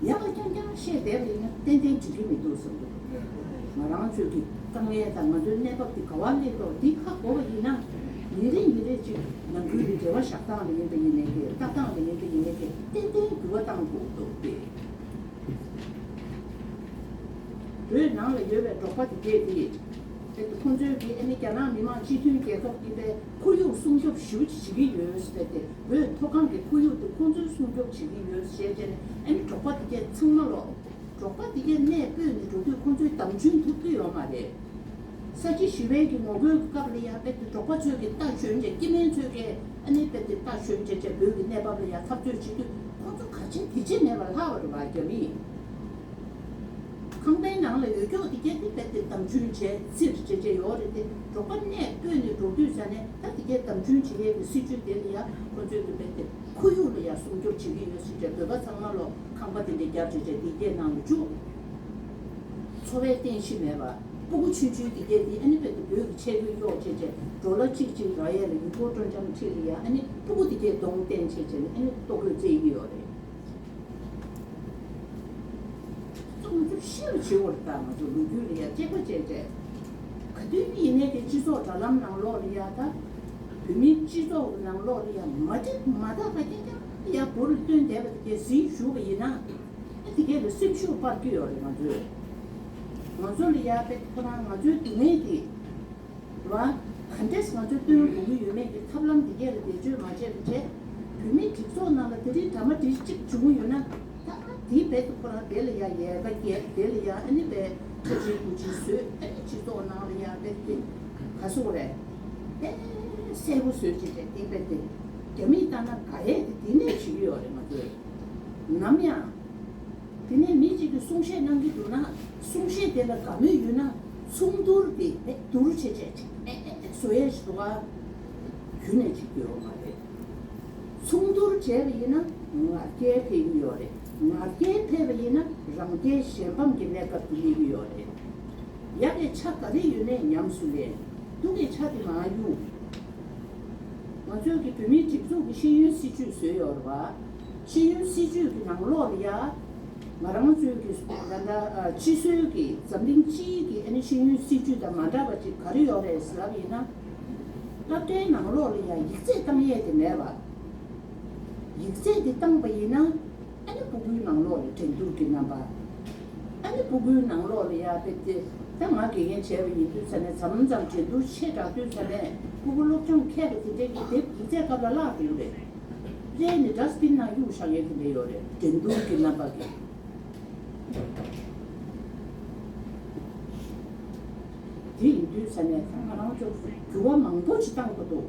ཡག་པ་རྐྱང་རྐྱང་བཤད་བསྡད་པ་ཡིན་ན་ཏན་ཏན་འགྲིག་གི་མི་འདུག་བསམ་གྱི་འདུག་ང་རང་ཚོའི་གི་དཀའ་ངལ་དང་ང་ཚོའི་གནས་བབ་དེ་ག་བ་སླེབས་འགྲོ་འདི་ཧ་གོ་བ་ཡིན་ན། ཉིན་རེ་ཉིན་རེ་ཅིག་ནང་ཁུལ་གྱི་འབྲེལ་བ་བཞག་སྟངས་ལ་ཡིན་པ་ཡིན་ནའི་གི་ལྟ་སྟངས་ལ་ཡིན་པ་ཡིན་ནའི་གི་ཏན་ཏན་འགྱུར་བ་བཏང་དགོས་འདུག་སྟེ། བོད་ནང་ལ་ཡོད་པའི་འབྲོག་པ་དེ་གས་དེ། དེ་ཁོང་ཚོས་ཀྱི་ཨ་ནི་རྒྱ་ནག་མི་དམངས་སྤྱི་མཐུན་རྒྱལ་ཁབ་ཀྱི་པའི་ཁོར་ཡུག་སྲུང་སྐྱོབ་ཞུ་བྱེད་ཀྱི་ཡོད་ཟེར་ཏེ། བོད་མཐོ་སྒང་གི་ཁོར་ཡུག་དེ་ཁོང་ཚོས་སྲུང་སྐྱོབ་བྱེད་ཀྱི་ཡོད་ཟེར་བྱས་ནས་ཨ་ནི་འབྲོག་པ་དེ་གས་ཚང་མ་ལོ། འབྲོག་པ་དེ་གས་གནས་སྤོས་ནས་འགྲོ་དུས་ཁོང་ཚོའི་དམ་ཆུང་ཐུབ་ཀྱི་ཡོད་མ་རེད། ས་བྱི་ཞི་བའི་གི་ངོ་རྒོལ་གྱི་སྐབས་ལ་ཡང་དཔེ་དེ་འབྲོག་པ་ཚོས་ཀྱི་རྟ་ཞོན་བྱས། སྐྱེ་དམན་ཚོས་ཀྱི་ཨ་ནི་དཔེ་དེ་རྟ་ཞོན་བྱས་བྱས་བོད་ཀྱི་གནས་བབ་ལ་ཡང་འཐབ་རྩོད་བྱེད་དུས་ཁོང་ཚོ་ག་ཅི་དེ་ཅི་མེད་པར་ལྷག་པ་རེད་བ་རྒྱ་མིས། ཁང་པའི་ནང་ལ་ཡོད་ཀྱོག་དེ་གས་དེ་དཔེ་དེ་དམ་ཆུང་བྱས་ཚིར་བྱས་བྱས་ཡོད་རེད་དེ། འབྲོག་པ་གནས་སྤོས་ནས་འགྲོ་དུས་ས་ནས་ད་དེ་གས་དམ་ཆུང་བྱེད་ཡས་ཀྱི་སྲིད་ཇུས་དེ་ལ་ཡང་ཁོང་ཚོས་ཀྱི་དཔེ་དེ་ཁོར་ཡུག་ལ་ཡང་སྲུང་སྐྱོབ་བྱེད་ཀྱི་ཡོད་ཟེར་བྱས། བོད་པ་ཚང་མ་ལོ་ཁང་པ་དེ་འདྲ་རྒྱབ་བྱས་བྱས་དེ་གས་ནང་ལ་བཅུག་འཚོ་བའི་རྟེན་གཞི་མེད་པ། སྤུ་གུ་ཆུང་ཆུང་དེ་གས་དེ་ཨ་ནི་དཔེ་དེ་བོད་ཀྱི་ཆས་གོས་གཡོག་བྱས་བྱས་ཌོ་ལར་གཅིག་གཅིག་རག་ཡས་ལ་ཡུལ་སྐོར་སྤྲོ་འཆམ་ཁྲིད་ལ་ཡ་ཨ་ནི་སྤུ་གུ་དེ་གས་གདོང་བསྟན་བྱས་བྱས་ནས་ཨ་ནི་ལྟོ་གོས་བཙལ་གྱི་ཡོད་རེད། ང་ཚོ་ཤེས་པ་བྱེད་དགོས་རེད་ད། ང་ཚོ་ལོ་རྒྱུས་ལ་ཡ་དཔྱད་པ་བྱས་བྱས། ག་དུས་ཡིན་ནའི་དེ་སྤྱི་ཚོགས་དྲ་ལམ་ནང་ལོགས་ལ་ཡ་ད། བོད་མིའི་སྤྱི་ཚོགས་ནང་ལོགས་ལ་ཡ་མ་འགྲིག་མ་དག་པ་རྐྱང་རྐྱང་ཡ་འབུར་བཏོན་བསྡད་པ་དེ་གས་གཟིགས་བཞུགས་པ་ཡིན་ན། ཨ་དེ་གས་ལ་སེམས་ཤུགས་སྤར་གྱི་ཡོད་རེད་ང་ཚོས། ང་ཚོ་ལ་ཡ་དཔེ་ཁོ་རང་ང་ཚོའི་སྡུག་བསྔལ་དེ། རེད་བ། ག་འདྲས་ང་ཚོས་སྟོན་དགོས་ཀྱི་ཡོད་མེད་ཀྱི་ཐབས་ལམ་འདི་གས་ལ་བེད་སྤྱོད་མ་བྱས་པ་བྱས། བོད་མིའི་སྒྲིག་འཛུགས་ནང་ལ་དེ་རིང་འདྲ་མ་འདྲ་གཅིག་བྱུང་ཡོད་ན། ད་དེའི་རྦད་དེ་ཁོ་རང་དེ་ལ་ཡ་ཡལ་ག་བརྒྱབ། དེ་ལ་ཡ་ཨ་ནི་རྦད་ཁྲ་ཆིལ་ཁུ་ཆིལ་བཟོས། ཨ་ནི་སྤྱི་ཚོགས་ནང་ལ་ཡ་རྦད་དེ་ག་སོ་རེད། དཔེ་གསལ་པོ་བཟོས་བྱས་བྱས་དེ་རྦད་དེ་རྒྱ་མིས་ལྟ་ན་དགའ་ཡས་དེ་དེ་ནས་བྱེད་ཀྱི་ཡོད་རེད་ང་ཚོས། ནམ་ཡང་། དེ་ནས་མི་གཅིག་གིས་གསུང་བཤད་གནང་གི་འདུག་ན། གསུང་བཤད་དེ་ལ་དགའ་མོས་ཡོད་ན། མཚུངས་བསྡུར་དེ་ཨེ་བསྡུར་བྱས་བྱས་བྱས་ཨེ་ཨེ་ཨེ་བཟོ་ཡས་ཞིག་འདུག་ག་ཁྱོན་ནས་བྱེད་ཀྱི་ཡོད་མ་རེད། མཚུངས་བསྡུར་བྱས་པ་ཡིན་ན་ང་རྒྱལ་འཕེལ་གྱི་ཡོད་རེད། ང་རྒྱལ་འཕེལ་བ་ཡིན་ན་རང་རྒྱལ་གཞན་ཕམ་གྱི་གནས་སྐབས་དེ་སླེབས་ཀྱི་ཡོད་རེད། ཡག་གི་ཆ་ག་རེ་ཡོད་ནའི་ཉམས་སུ་ལེན། སྡུག་གི་ཆ་དེ་མར་གཡུག་ང་ཚོའི་གི་བོད་མིའི་སྒྲིག་འཛུགས་ཀྱི་ཤེས་ཡོན་སྲིད་བྱུས་བཟོས་ཡོད་རེད་བ། ཤེས་ཡོན་སྲིད་བྱུས་ཀྱི་ནང་ལོགས་ལ་ཡ། ང་རང་ཚོའི་གི་ད་ལྟ་ཨ་སྤྱི་སྲོལ་གྱི་འཛམ་གླིང་སྤྱིའི་གི་ཨ་ནི་ཤེས་ཡོན་སྲིད་བྱུས་དང་མ་འདྲ་བ་ཅིག་ག་རེ་ཡོད་རེད་ཟེར་ལབ་ཡིན་ན། སློབ་གྲྭའི་ནང་ལོགས་ལ་ཡ་ཡིག་ཚད་བཏང་ཡས་དེ་མེད་པ། ཡིག་ཚད་དེ་བཏང་པ་ཡིན་ན། ཨ་ནི་སྤུ་གུའི་ནང་ལོགས་ལ་འགྲན་བསྡུར་གྱི་རྣམ་པ། ཨ་ནི་སྤུ་གུའི་ནང་ལོགས་ལ་ཡ་དཔེ་དེ། ད་ང་དགེ་རྒན་བྱས་པ་ཡིན་དུས་ཙ་ནས་མཚམས་མཚམས་འགྲན་བསྡུར་ཆེ་དྲགས་དུས་ཙ་ནས་སྤུ་གུ་སློབ་སྦྱོང་མཁས་པ་དེ་འདྲས་ཀྱི་དེབ་ཡིག་ཚད་སྐབས་ལ་བརླག་འགྲོ་གི་རེད། རེད་ནི་ཌ་སི་པིན་ནང་གཡུག་བཞག་ཡས་དེ་འདྲས་ཡོད་རེད། འགྲན་བསྡུར་གྱི་རྣམ་པ་གི། དེ་ཡིན་དུས་ཙ་ནས་ད་ང་རང་ཚོ་འགྱུར་བ་མང་པོ་ཞིག་བཏང་དགོས་འདུག་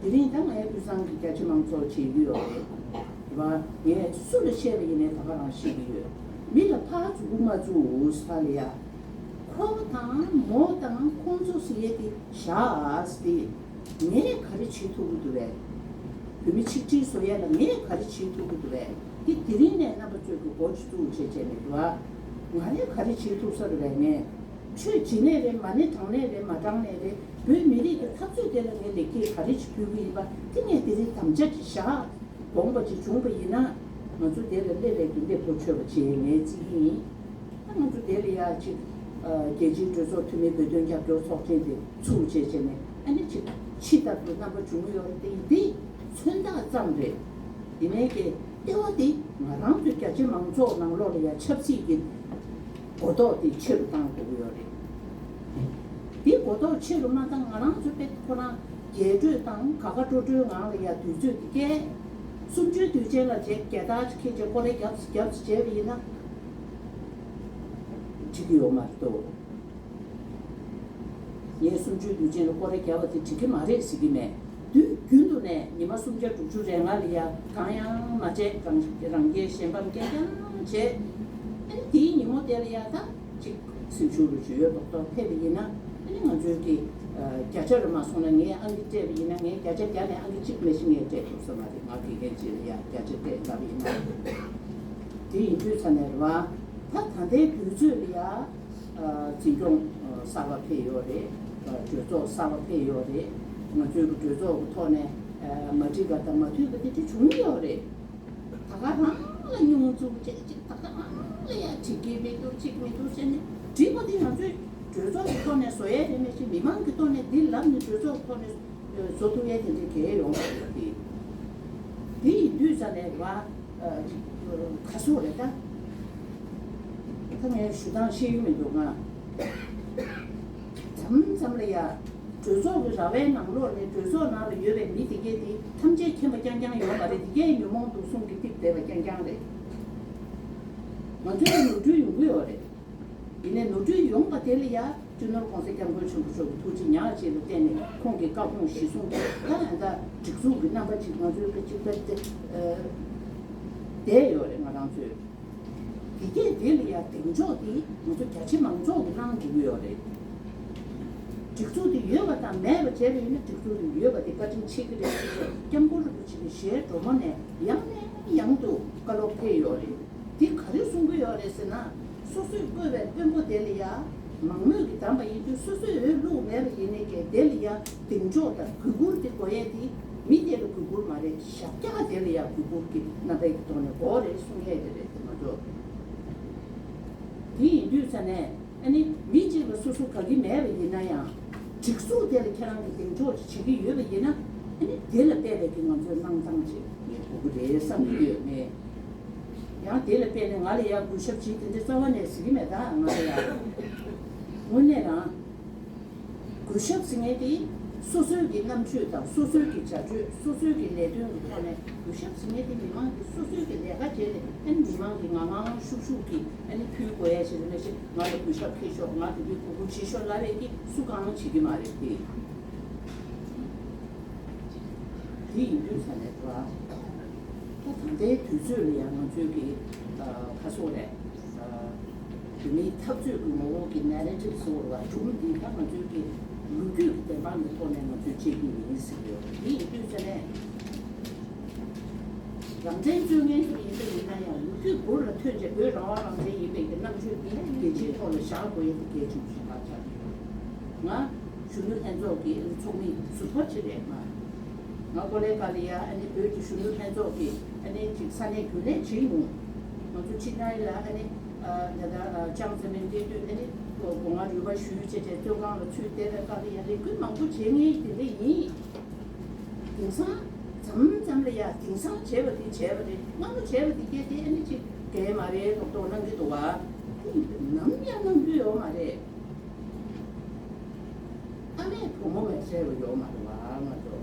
དེ་རིང་ད་ངའི་དབུས་གཙང་གི་རྒྱ་ཆེ་མང་ཚོགས་བྱེད་ཀྱི་ཡོད་རེད། རེད་བ། ངས་སུ་ལ་བཤད་པ་ཡིན་ནའི་ད་ག་རང་བཤད་ཀྱི་ཡོད། མི་ལ་ཕར་མཛུ་གུ་མ་བཙུགས་ས་ལ་ཡ། ཁོ་དང་མོ་དང་ཁོང་ཚོ་ཟེར་ཡས་དེ་བཞག་ཟེར་ཏེ། ངས་ག་རེ་བྱེད་ཐུབ་ཀྱི་འདུག་བས། བོད་མི་ཆིག་སྒྲིལ་བཟོ་ཡས་ལ་ངས་ག་རེ་བྱེད་ཐུབ་ཀྱི་འདུག་བས། དེ་དེ་རིང་ནས་རྣམ་པ་ཚོས་ཀྱི་འགོ་ཅིག་བཙུགས་བྱས་བྱས་ནས་འདུག་ཨ། ང་རས་ག་རེ་བྱེད་ཐུབ་ས་རེད་བས་ངས། ཆོས་བྱེད་ནས་རེད། མ་ཎི་བགྲང་ནས་རེད། མ་བགྲང་ནས་རེད། བོད་མི་རིགས་ཀྱི་འཐབ་རྩོད་དེ་ལ་ངས་ལེགས་སྐྱེས་ག་རེ་ཞིག་ཕུལ་གྱི་ཡིན་པ་དེ་ངས་དེ་རིང་དམ་བཅའ་ཅིག་བཞག་དགོངས་པ་ཅིག་བྱུང་པ་ཡིན་ན། ང་ཚོ་དེ་ལ་སླེབས་པའི་གི་སླེབས་འགོ་ཆོད་པ་ཅིག་ངས་བརྩི་གི་ཡིན། ད་ང་ཚོ་དེ་ལ་ཡ་ཅིག་རྒྱལ་སྤྱིའི་གྲོས་ཚོགས་འཐུས་མི་བོད་དོན་རྒྱབ་སྐྱོར་ཚོགས་ཆེན་དེ་ཚུགས་བྱས་བྱས་ནས། ཨ་ནི་ཅིག་ཕྱི་ལྟར་དུ་རྣམ་པ་བྱུང་ཡོད་རེད་དེ། འདི་མཚོན་རྟགས་ཙམ་རེད། ཡིན་ནའི་ཀྱི་ལྟེ་བ་དེ་ང་རང་ཚོའི་རྒྱ་ཆེ་མང་ཚོགས་ནང་ལོགས་ལ་ཡ་ཆབ་སྲིད་ཀྱི་གོ་རྟོགས་དེ་ཆེ་རུ་བཏང་དགོས་ཀྱི་ཡོད་རེད། དེ་གོ་རྟོགས་ཆེ་རུ་མ་བཏང་། ང་རང་ཚོ་དཔེ་ཁོ་རང་རྒྱས་སྤྲོས་དང་ག་ག་སྤྲོ་སྤྲོའི་ངང་ལ་ཡ་དུས་ཚོད་དེ་བསྐྱལ། གསུམ་བཅུའི་དུས་ཆེན་ལ་བྱས་རྒྱལ་དར་འཁྱེར་བྱས་སྐོར་ར་རྒྱབ་རྒྱབ་བྱས་པ་ཡིན་ན་འགྲིག་གི་ཡོད་མ་རེད་དོ། ངས་གསུམ་བཅུའི་དུས་ཆེན་ལ་སྐོར་ར་རྒྱབ་པ་དེ་འགྲིག་གི་མ་རེད་ཟེར་གྱི་མེད། དུས་རྒྱུན་དུ་ནས་ཉི་མ་སུམ་བརྒྱ་དྲུག་ཅུ་རེ་ལྔ་ལ་ཡ་གང་ཡང་མ་བྱས། རང་རང་སྐྱེས་གཞན་ཕམ་རྐྱང་རྐྱང་བྱས། ཨ་ནི་དེའི་ཉིན་མོ་དེ་ལ་ཡ་ད་ཅིག་སེམས་ཤུགས་རུ་ཞུ་ཡོད་མདོག་མདོག་ཕེབས་པ་ཡིན་ན། ཨ་ནི་ང་ཚོའི་གི་བརྒྱ་ཆ་རུ་མ་སོང་ན། ངས་ཨང་ཀི་སྤྲད་པ་ཡིན་ན། ངས་བརྒྱ་ཆ་བརྒྱ་ནས་ཨང་ཀི་གཅིག་མ་གཏོགས་ངས་སྤྲད་ཐུབ་ས་མ་རེད། ང་དགེ་རྒན་ཅིག་ལ་ཡ་བརྒྱ་ཆ་སྤྲད་ལབ་ཡིན་ན། དེ་ཡིན་དུས་ཙ་ནས་རེད་བ། ད་ད་ལྟའི་དུས་ཚོད་ལ་ཡ། འཛིན་སྐྱོང་གསར་པ་ཕེབས་ཡོད་རེད། གྲོས་ཚོགས་གསར་པ་ཕེབས་ཡོད་རེད། ང་ཚོའི་གྲོས་ཚོགས་ཀྱི་ཐོག་ནས་མ་འགྲིག་པ་དང་མ་མཐུན་པ་དེ་འདྲ་བྱུང་ཡོད་རེད། ད་ག་རང་ལ་སྙོན་འཛུགས་བྱས་ཅིག་ད་ག་རང་ལ་ཡ་འགྲིག་གི་མི་འདུག་འགྲིག་མི་འདུག་ཟེར་ནས་འགྲིག་པ་དེ་ང་ཚོས་གྲོས་ཚོགས་ཀྱི་ཐོག་ནས་བཟོ་ཡས་རེད། མ་གཞི་མི་མང་གི་ཐོག་ནས་འདི་ལབ་ནས་གྲོས་ཚོགས་ཀྱི་ཐོག་ནས་བཟོ་ཐུབ་ཡས་དེ་འདྲའི་གལ་ཡོང་གི་རེད། དེ་ཡིན་དུས་ཙ་ནས་རེད་བ། ཁ་སོ་རེད་ད། ད་ངས་ཞུ་སྟངས་ཤེས་ཀྱི་མི་འདུག་ང་། མཚམས་མཚམས་ལ་ཡ། གྲོས་ཚོགས་ཀྱི་ར་བའི་ནང་ལོགས་ནས། གྲོས་ཚོགས་ནང་ལ་ཡོད་པའི་མི་དེ་གས་དེ་ཐམས་ཅད་མཁྱེན་པ་རྐྱང་རྐྱང་ཡོད་མ་རེད། དེ་གས་ཉོན་མོངས་དུག་གསུམ་གྱིས་གཏིབས་བསྡད་པ་རྐྱང་རྐྱང་རེད། ང་ཚོས་ནོར་འཁྲུལ་ཡོང་གི་ཡོད་རེད། ཡིན་ནའི་ནོར་འཁྲུལ་ཡོང་བ་དེ་ལ་ཡ། སྤྱི་ནོར་༸གོང་ས་༸སྐྱབས་མགོན་ཆེན་པོ་མཆོག་གི་ཐུགས་རྗེ་ཉག་གཅིག་ལ་བརྟེན་ནས། ཁོང་གི་བཀའ་དགོངས་གཞིར་བཟུང་གིས་ད་ད་ལྟ་སྒྲིག་འཛུགས་ཀྱི་རྣམ་པ་ཅིག་ང་ཚོའི་གཅིག་པ་དེ་བསྡད་ཡོད་རེད། ང་རང་ཚོས་དེ་གས་དེ་ལ་ཡ་གདེང་འཇོག་དེ་ང་ཚོ་རྒྱ་ཆེ་མང་ཚོགས་ཀྱིས་གནང་དགོས་ཀྱི་ཡོད་རེད། སྒྲིག་འཛུགས་དེ་ཡོད་པ་དང་མེད་པ་བྱས་པ་ཡིན་ན། སྒྲིག་འཛུགས་དེ་ཡོད་པ་དེ་བཀའ་དྲིན་ཆེ་གི་རེད་ཟེར་ཏེ། སྐྱབས་མགོན་རིན་པོ་ཆེ་གི་ཞལ་དྲོ་མོ་ནས་ཡང་ནས་ཡང་དུ་བཀའ་སློབ་ཕེབས་ཡོད་རེད། འདི་ག་རེ་གསུང་གི་ཡོད་རེད་ཟེར་ན། སོ་སོས་བསྐོས་པའི་དཔོན་པོ་དེ་ལ་ཡ། མང་མོས་ཀྱིས་བདམས་པ་ཡིན་དུས། སོ་སོས་འོས་བླུགས་མེད་པ་ཡིན་ནའི་ཀྱང་དེ་ལ་ཡ་གདེང་འཇོག་དང་གུས་བཀུར་དེ་དགོས་ཡས་དེ། མི་དེ་ལ་གུས་བཀུར་མ་རེད། ཞབས་བཀྱག་དེ་ལ་ཡ་གུས་བཀུར་གྱི་རྣམ་པའི་གི་ཐོག་ནས་དགོས་རེད་གསུང་ཡས་དེ་རེད། དེ་མ་གཏོགས། དེ་ཡིན་དུས་ཙ་ནས། ཨ་ནི་མི་གཅིག་ལ་སོ་སོ་དགའ་གི་མེད་པ་ཡིན་ན་ཡང་། སྒྲིག་འཛུགས་དེ་ལ་ཁྱེད་རང་གིས་གདེང་འཇོག་ཅིག་བྱེད་ཀྱི་ཡོད་པ་ཡིན་ན། ཨ་ནི་དེ་ལ་དཔག་པའི་གི་ང་ཚོའི་གནང་སྟངས་ཅིག་ངས་དགོས་ཀྱི་རེད་བསམ་གྱི་ཡོད། ངས་ཡང་དེ་ལ་དཔག་ནས་ང་ལ་ཡ་གུས་ཞབས་བྱེད་དེ་འདྲ་རྩ་བ་ནས་ཟེར་གྱི་མེད། ད་ང་ལ་ཡ་དངོས་གནས་རང་གུས་ཞབས་ཟེར་མཁན་དེ། སོ་སོའི་གི་རྣམ་དཔྱོད་དང་། སོ་སོའི་གི་བྱ་སྤྱོད། སོ་སོའི་གི་ལས་དོན་གྱི་ཐོག་ནས་གུས་ཞབས་ཟེར་མཁན་དེ། མི་མང་གིས་སོ་སོའི་གི་ལས་ཀ་བྱས་ནས། ཨ་ནི་མི་མང་གིས་ངང་ངང་ཤུགས་ཤུགས་ཀྱིས་ཨ་ནི་ཕུལ་དགོས་ཡ་ཞིག་རེད། མ་གཞི་ང་ལ་གུས་ཞབས་འཁྱེར་ཤོག་ང་དེ་འདྲའི་གུས་བཀུར་བྱེད་ཤོག་ལབ་པའི་གི་སུ་གང་བྱེད་ཀྱི་མ་རེད་དེ། དེ་ཡིན་དུས་ཙ་ནས་རེད་བ། ད་ད་ལྟའི་དུས་ཚོད་ལ་ཡང་ང་ཚོའི་གི་ཁ་སོ་རེད། བོད་མིའི་འཐབ་རྩོད་ཀྱི་ངོ་བོ་གི་ནེ་རེ་ཊིབ་བཟོ་བ་སྒྲུང་འདི། ད་ང་ཚོའི་གི་ལོ་རྒྱུས་ཀྱི་བདེན་དཔང་གི་ཐོག་ནས་ང་ཚོས་བྱེད་ཀྱི་ཡིན་ཟེར་གྱི་ཡོད། དེ་ཡིན་དུས་ཙ་ནས། རང་བཙན་རྩོད་མཁན་ཚོ་ཡིན་པ་ཡིན་ན་ཡང་། ལོ་རྒྱུས་འགོ་ལ་ཐོན་བྱས་བོད་རང་དབང་རང་བཙན་ཡིན་པའི་གི་རྣམ་དཔྱོད་འདི་རྒྱལ་སྤྱིའི་ཐོག་ལ་བཞག་དགོས་ཡ་དེ་གལ་ཆེན་པོ་ཞིག་ཆགས་ཀྱི་ཡོད། ང་གཞོན་ནུ་ལྷན་ཚོགས་ཀྱི་ཚོགས་མི་ཟུར་པ་ཅིག་རེད། ང་ང་ཀོ་ལེ་གྷལ་ལ་ཡ་ཨ་ནི་བོད་ཀྱི་གཞོན་ནུ་ལྷན་ཚོགས་ཀྱི་ཨ་ནི་ཅིག་ས་གནས་རྒྱུན་ལས་བྱེད་མྱོང་། ང་ཚོ་ཕྱི་ནང་ལ་ཨ་ནི་ད་ལྟ་ཅང་ཙེ་མིན་བལྟས་དུས། ཨ་ནི་སྒོ་ང་རུས་པ་གཞུས་བྱས་བྱས་བཙོན་ཁང་ལ་ཚུད་བསྡད་པའི་སྐབས་ལ་ཡ་ལས་འགུལ་མང་པོ་བྱེད་མཁན་དེ་འདྲ་ཡིན། དེང་སང་མཚམས་མཚམས་ལ་ཡ་དེང་སང་བྱས་པ་དེ་བྱས་པ་རེད། སྔ་མོ་བྱས་པ་དེ་གས་དེ་ཨ་ནི་ཅིག་འགལ་མ་རེད་མདོག་མདོག་གནང་གི་འདུག་བ། དེ་ནམ་ཡང་གནང་རྒྱུ་ཡོད་མ་རེད། ཨ་མས་བུ་མོ་མ་བྱས་པ་ཡོད་མ་རེད་བ། ང་ཚོ་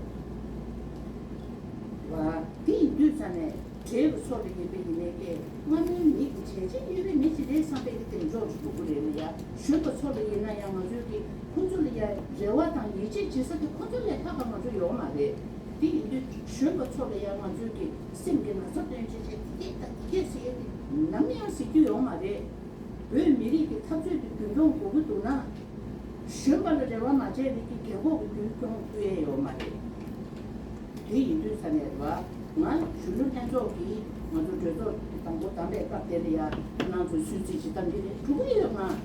བ། དེ་ཡིན་དུས་ཙ་ནས། བགྲེས་པ་ཚོ་ལ་ཡིན་པ་ཡིན་ནའི་ཀྱེ། སྔ་མོའི་མི་གི་བྱས་རྗེས་ཡོད་པའི་མི་ཞིག་རེད་བསམ་པའི་གི་གདེང་འཇོག་ཅིག་དགོས་ཀྱི་རེད་ལ་ཡ། གཞོན་པ་ཚོ་ལ་ཡིན་ན་ཡང་། ང་ཚོའི་གི་ཁོང་ཚོ་ལ་ཡ་རེ་བ་དང་ཡིད་ཆེས་བྱེད་ས་དེ་ཁོང་ཚོ་ལས་ལྷག་པ་ང་ཚོ་ཡོད་མ་རེད། དེ་ཡིན་དུས་གཞོན་པ་ཚོ་ལ་ཡ་ང་ཚོའི་གི་སེམས་ཀྱི་ན་ཚ་སྟོན་བྱས་བྱས། དེ་སྐད་དང་དེ་སྐད་ཟེར་ཡས་དེ་ནམ་ཡང་ཟེར་རྒྱུ་ཡོད་མ་རེད། བོད་མི་རིགས་ཀྱི་འཐབ་རྩོད་དེ་རྒྱུན་སྐྱོང་དགོས་ཀྱི་འདུག་ན། གཞོན་པ་ལ་རེ་བ་མ་བྱས་ནས་ཀྱི་རྒས་འཁོགས་ཀྱི་རྒྱུན་སྐྱོང་ཐུབ་ཡས་ཡོད་མ་རེད། དེ་ཡིན་དུས་ཙ་ནས་རེད་བ། ང་གཞོན་ནུ་ལྷན་ཚོགས་ཀྱིས་ང་ཚོ་གྲོས་ཚོགས་དང་པོ་བདམས་པའི་སྐབས་དེ་ལ་ཡ། ཁྱེད་རང་ཚོས་གསོལ་ཚིགས་ཅིག་བཏང་གི་རེད། འགྲོ་གི་ཡོད། ང་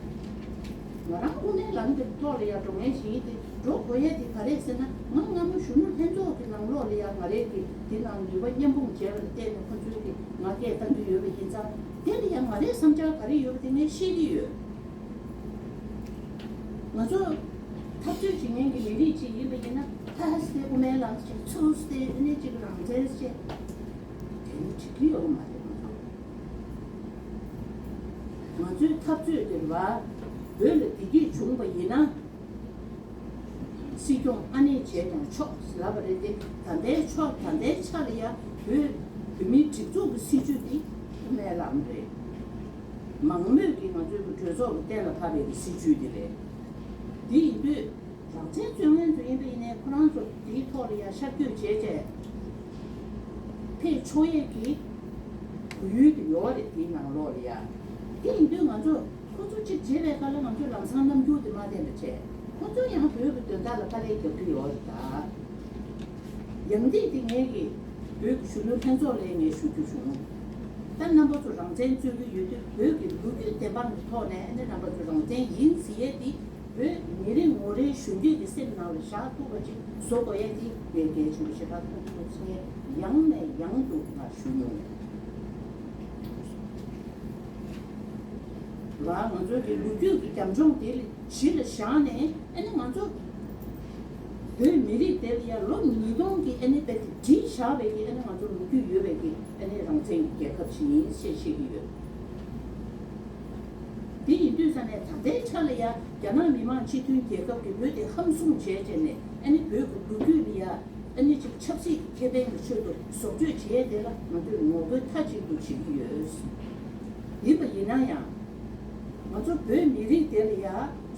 ང་རང་དབུ་མའི་ལམ་གྱི་ཐོག་ལ་ཡང་འགྲོ་མཁན་ཞིག་ཡིན་ཏེ། འགྲོ་དགོས་ཡས་དེ་ག་རེད་ཟེར་ན། ང་སྔ་མོ་གཞོན་ནུ་ལྷན་ཚོགས་ཀྱི་ནང་ལོགས་ལ་ཡང་ང་རེ་གི་དེ་ནང་ནུས་པ་མཉམ་སྤུངས་བྱས་པ་ལ་བརྟེན་ནས་ཁོ་ཚོས་ཀྱི་ང་སྐད་བཏང་གི་ཡོད་པ་ཡིན་ཙང་། དེ་ལ་ཡང་ང་རའི་བསམ་འཆར་ག་རེ་ཡོད་པ་དེ་ངས་བཤད་ཀྱི་ཡོད། ང་ཚོ་འཐབ་རྩོད་བྱེད་མཁན་གྱི་མི་རིགས་ཅིག་ཡིན་པ་ཡིན་ན། ལྷ་ས་སྟེ་དབུ་མའི་ལམ་ཅིག་ཚུགས་སྟེ་ཨ་ནི་ཅིག་རང་བཙན་ཅིག་དེ་ནི་འགྲིག་གི་ཡོད་མ་རེད། ང་ཚོ་ང་ཚོའི་འཐབ་རྩོད་དེ་བ་བོད་ལ་བདེ་སྐྱིད་བྱུང་བ་ཡིན་ན། སྲིད་སྐྱོང་ཨ་ནེ་བྱས་ཀྱང་ཆོག་ལབ་པ་རེད་དེ། ད་ལྟའི་ཆོག་ད་ལྟའི་ཆ་ལ་ཡ་བོད་བོད་མིའི་སྒྲིག་འཛུགས་ཀྱི་སྲིད་བྱུས་དེ་དབུ་མའི་ལམ་རེད། མང་མོས་ཀྱིས་ང་ཚོའི་གི་གྲོས་ཚོགས་ཀྱི་གཏན་ལ་ཕབ་པའི་གི་སྲིད་བྱུས་དེ་རེད། དེ་ཡིན་དུས་རང་བཙན་རྩོད་མཁན་ཚོ་ཡིན་པ་ཡིན་ནའི་ཁོ་རང་ཚོ་དེའི་ཐོག་ལ་ཡ་ཤར་བསྐྱོད་བྱས་བྱས་ཕེབས་ཆོག་ཡས་ཀྱི་གོ་ཡུལ་དེ་ཡོད་རེད། དེའི་ནང་ལོགས་ལ་ཡ། དེ་ཡིན་དུས་ང་ཚོ་ཁོ་ཚོ་གཅིག་བྱེད་པའི་སྐབས་ལ་ང་ཚོས་ལམ་སང་རྣམ་འགྱུར་དེ་མ་བསྟན་པ་བྱས། ཁོ་ཚོ་ཡང་བོད་ཀྱི་དོན་དག་ལ་དཀའ་ལས་རྒྱག་གི་ཡོད་རེད་ད། ཡང་དེ་དེ་ངས་ཀྱི་བོད་ཀྱི་གཞོན་ནུ་ལྷན་ཚོགས་ལ་ངས་ཞུ་རྒྱུ་བྱུང་། ད་རྣམ་པ་ཚོ་རང་བཙན་རྩོད་ཀྱི་ཡོད་དུས་བོད་ཀྱི་ལོ་རྒྱུས་བདེན་དཔང་གི་ཐོག་ནས་ཨ་ནི་རྣམ་པ་ཚོ་རང་བཙན་ཡིན་ཟེར་ཡས་དེ་བོད་མི་རེ་ངོ་རེའི་གཞོན་སྐྱེས་ཀྱི་སེམས་ནང་ལ་བཞག་ཐུབ་པ་ཅིག་བཟོ་དགོས་ཡས་དེ་ངས་གལ་ཆེན་པོ་ཞེ་དྲག་མཐོང་གི་འདུག་ཟེར་ཡང་ནས་ཡང་དུ་ང་ཞུ་མྱོང་། ལ་ང་ཚོའི་གི་ལོ་རྒྱུས་ཀྱི་རྒྱབ་ལྗོངས་དེ་ལ་གཞི་ལ་བཞག་ནས་ཨ་ནི་ང་ཚོ་བོད་མི་རིགས་དེ་ལ་ཡ་ལོ་ཉིས་སྟོང་གི་ཨ་ནི་དཔེ་དེ་བྲིས་བཞག་པའི་གི་ཨ་ནི་ང་ཚོ་ལོ་རྒྱུས་ཡོད་པའི་གི་ཨ་ནི་རང་བཙན་གྱི་རྒྱལ་ཁབ་ཅིག་ཡིན་ཞེས་བཤད་ཀྱི་ཡོད། དེ་ཡིན་དུས་ས་ནས་ད་ལྟའི་ཆ་ལ་ཡ་རྒྱ་ནག་མི་དམངས་སྤྱི་མཐུན་རྒྱལ་ཁབ་ཀྱི་བོད་དེ་ཧམ་བཟུང་བྱས་བྱས་ནས་ཨ་ནི་བོད་ཀྱི་ལོ་རྒྱུས་ལ་ཡ། ཨ་ནི་ཅིག་ཆབ་སྲིད་ཀྱི་ཁེ་ཕན་གྱི་ཆེད་དུ་བཟོ་བཅོས་བྱེད་ཡས་དེ་ལ་ང་ཚོས་ངོ་རྒོལ་མཐའ་གཅིག་ཏུ་བྱེད་ཀྱི་ཡོད། ཡིན་པ་ཡིན་ན་ཡང་། ང་ཚོ་བོད་མི་རིགས་དེ་ལ་ཡ་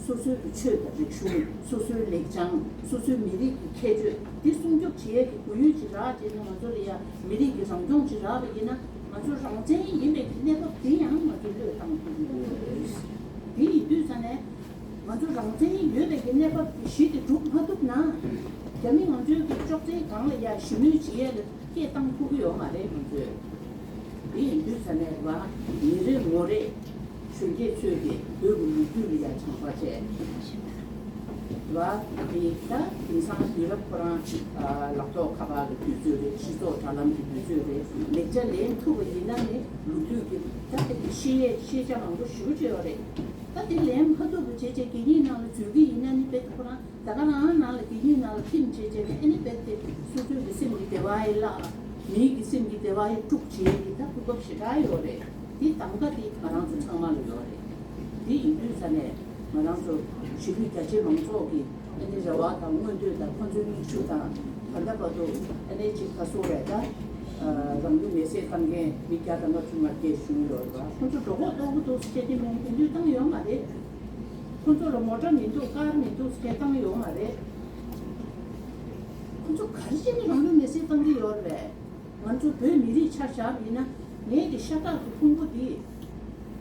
སོ་སོའི་གི་ཆོས་དང་རིག་གཞུང་། སོ་སོའི་ལེགས་བྱང་། སོ་སོའི་མི་རིགས་ཀྱི་ཁྱད་ཆོས་དེ་སྲུང་སྐྱོབ་བྱེད་ཡས་ཀྱི་གོ་ཡུལ་ཅིག་རག་བྱས་ནས་ང་ཚོ་ལ་ཡ་མི་རིགས་ཀྱི་རང་སྐྱོང་ཅིག་རག་པ་ཡིན་ན། ང་ཚོ་རང་བཙན་ཡིན་པའི་གི་གནས་བབ་དེ་ཡང་ང་ཚོས་བློས་བཏང་ཐུབ་ཀྱི་ཡོད། དེ་ཡིན་དུས་ས་ནས། ང་ཚོ་རང་བཙན་ཡོད་པའི་གི་གནས་བབ་དེ་གཞི་དེ་སྒྲུབ་མ་ཐུབ་ན། རྒྱ་མི་ང་ཚོའི་གི་ཅོག་ཙེའི་སྒང་ལ་ཡ་ཞི་མོལ་བྱེད་ཡས་ལ་སྐད་བཏང་ཐུབ་ཀྱི་ཡོད་མ་རེད་ང་ཚོས། དེ་ཡིན་དུས་ས་ནས་བ་མི་རེ་ངོ་རེ་གཞོན་སྐྱེས་ཚོས་གི་བོད་ཀྱི་ལོ་རྒྱུས་ལ་ཡ་སྦྱང་བ་བྱས། བ་དེ་ད་དེང་སང་དུས་རབས་ཁོ་རང་ལག་ཐོག་ཁ་པར་གི་དུས་ཚོད་རེད། སྤྱི་ཚོགས་དྲ་ལམ་གྱི་དུས་ཚོད་རེད། ལེགས་ཆ་ལེན་ཐུབ་པ་ཡིན་ན་ནི་ལོ་རྒྱུས་ཀྱི་ད་དེ་ཤེས་ཡས་ཤེས་བྱ་མང་པོ་ཞེ་པོ་ཅིག་ཡོད་རེད། ད་དེ་ལན་མ་ཐུབ་པ་བྱས་བྱས་གད་སྙིགས་ནང་ལ་འཛུལ་གྱི་ཡིན་ན་ནི་དཔེ་ཁོ་རང་ད་ག་རང་ནང་ལ་གད་སྙིགས་ནང་ལ་ཐིམ་བྱས་བྱས་ནས་ཨ་ནི་དཔེ་དེ་སོ་སོའི་གི་སེམས་ཀྱི་བདེ་བ་ཡི་བརླག་མིའི་གི་སེམས་ཀྱི་བདེ་བ་ཡི་དཀྲུག་བྱེད་ཀྱི་ད་གོ་སྐབས་ཞེ་དྲག་ཡོད་རེད། དེ་གདམ་ག་དེ་ང་རང་ཚོ་ཚང་མ་ལ་ཡོད་རེད། དེ་ཡིན་དུས་ས་ནས་ང་རང་ཚོ་གཞིས་ལུས་རྒྱ་ཆེ་མང་ཚོགས་ཀྱི་ཨ་ནི་རེ་བ་དང་མངོན་འདོད་དང་ཁོ་ཚོའི་མིག་ཆུ་དང་ད་ལྟ་བར་དུ་ཨ་ནི་ཅིག་ག་སོ་རེད་ད། རང་ལུས་མེར་སྲེག་བཏང་མཁན་མི་བརྒྱ་དང་ལྔ་བཅུ་ང་བརྒྱད་བྱུང་ཡོད་རེད་པ། ཁོ་ཚོ་གྲོད་ཁོག་ལྟོགས་ཀྱི་འདུག་ཟེར་བྱས་དེ་མིན་དེ་འདུས་བཏང་ཡོད་མ་རེད། ཁོ་ཚོ་ལ་མོ་ཊ་མི་འདུག་ཀར་མི་འདུག་ཟེར་བྱས་བཏང་ཡོད་མ་རེད། ཁོ་ཚོ་ག་རེ་བྱས་ནས་རང་ལུས་མེར་སྲེག་བཏང་གི་ཡོད་རེད་པས། ང་ཚོ་བོད་མི་རིགས་ཆ་བཞག་པ་ཡིན་ན་ངའི་གི་ཤ་སྟག་གི་ཕུང་པོ་འདི་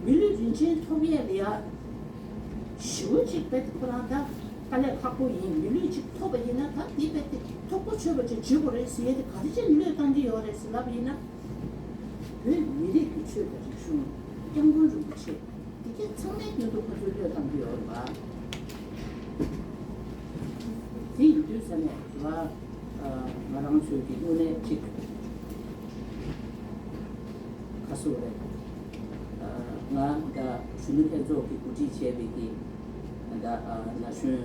མི་ལུས་རིན་ཆེན་ཐོབ་ཡས་ལ་ཡ་ཞེ་པོ་ཅིག་དཔེ་ཁོ་རང་ད་དཀའ་ལས་ཁག་པོ་ཡིན། མི་ལུས་ཅིག་ཐོབ་པ་ཡིན་ན་ད་འདི་དཔེ་དེ་ཐོབ་གོ་ཆོད་པ་ཅིག་བྱེད་དགོས་རེད་ཟེར་ཡས་དེ་ག་རེ་བྱས་ནས་བློས་བཏང་གི་ཡོད་རེད་ཟེར་ལབ་ཡིན་ན། བོད་མི་རིགས་ཀྱི་ཆོས་དང་རིག་གཞུང་། སྐྱབས་མགོན་རིན་པོ་ཆེ། དེ་གས་ཚང་མའི་མདུན་དུ་ཁོ་ཚོས་བློས་བཏང་གི་ཡོད་རེད་པ། དེ་ཡིན་དུས་ས་ནས་ང་ང་རང་ཚོའི་གི་དངོས་གནས་ཅིག་ཁ་སོ་རེད། ང་ད་གཞོན་ནུ་ལྷན་ཚོགས་ཀྱིས་གོ་སྒྲིག་བྱས་པའི་གི་ད་ན་གཞོན་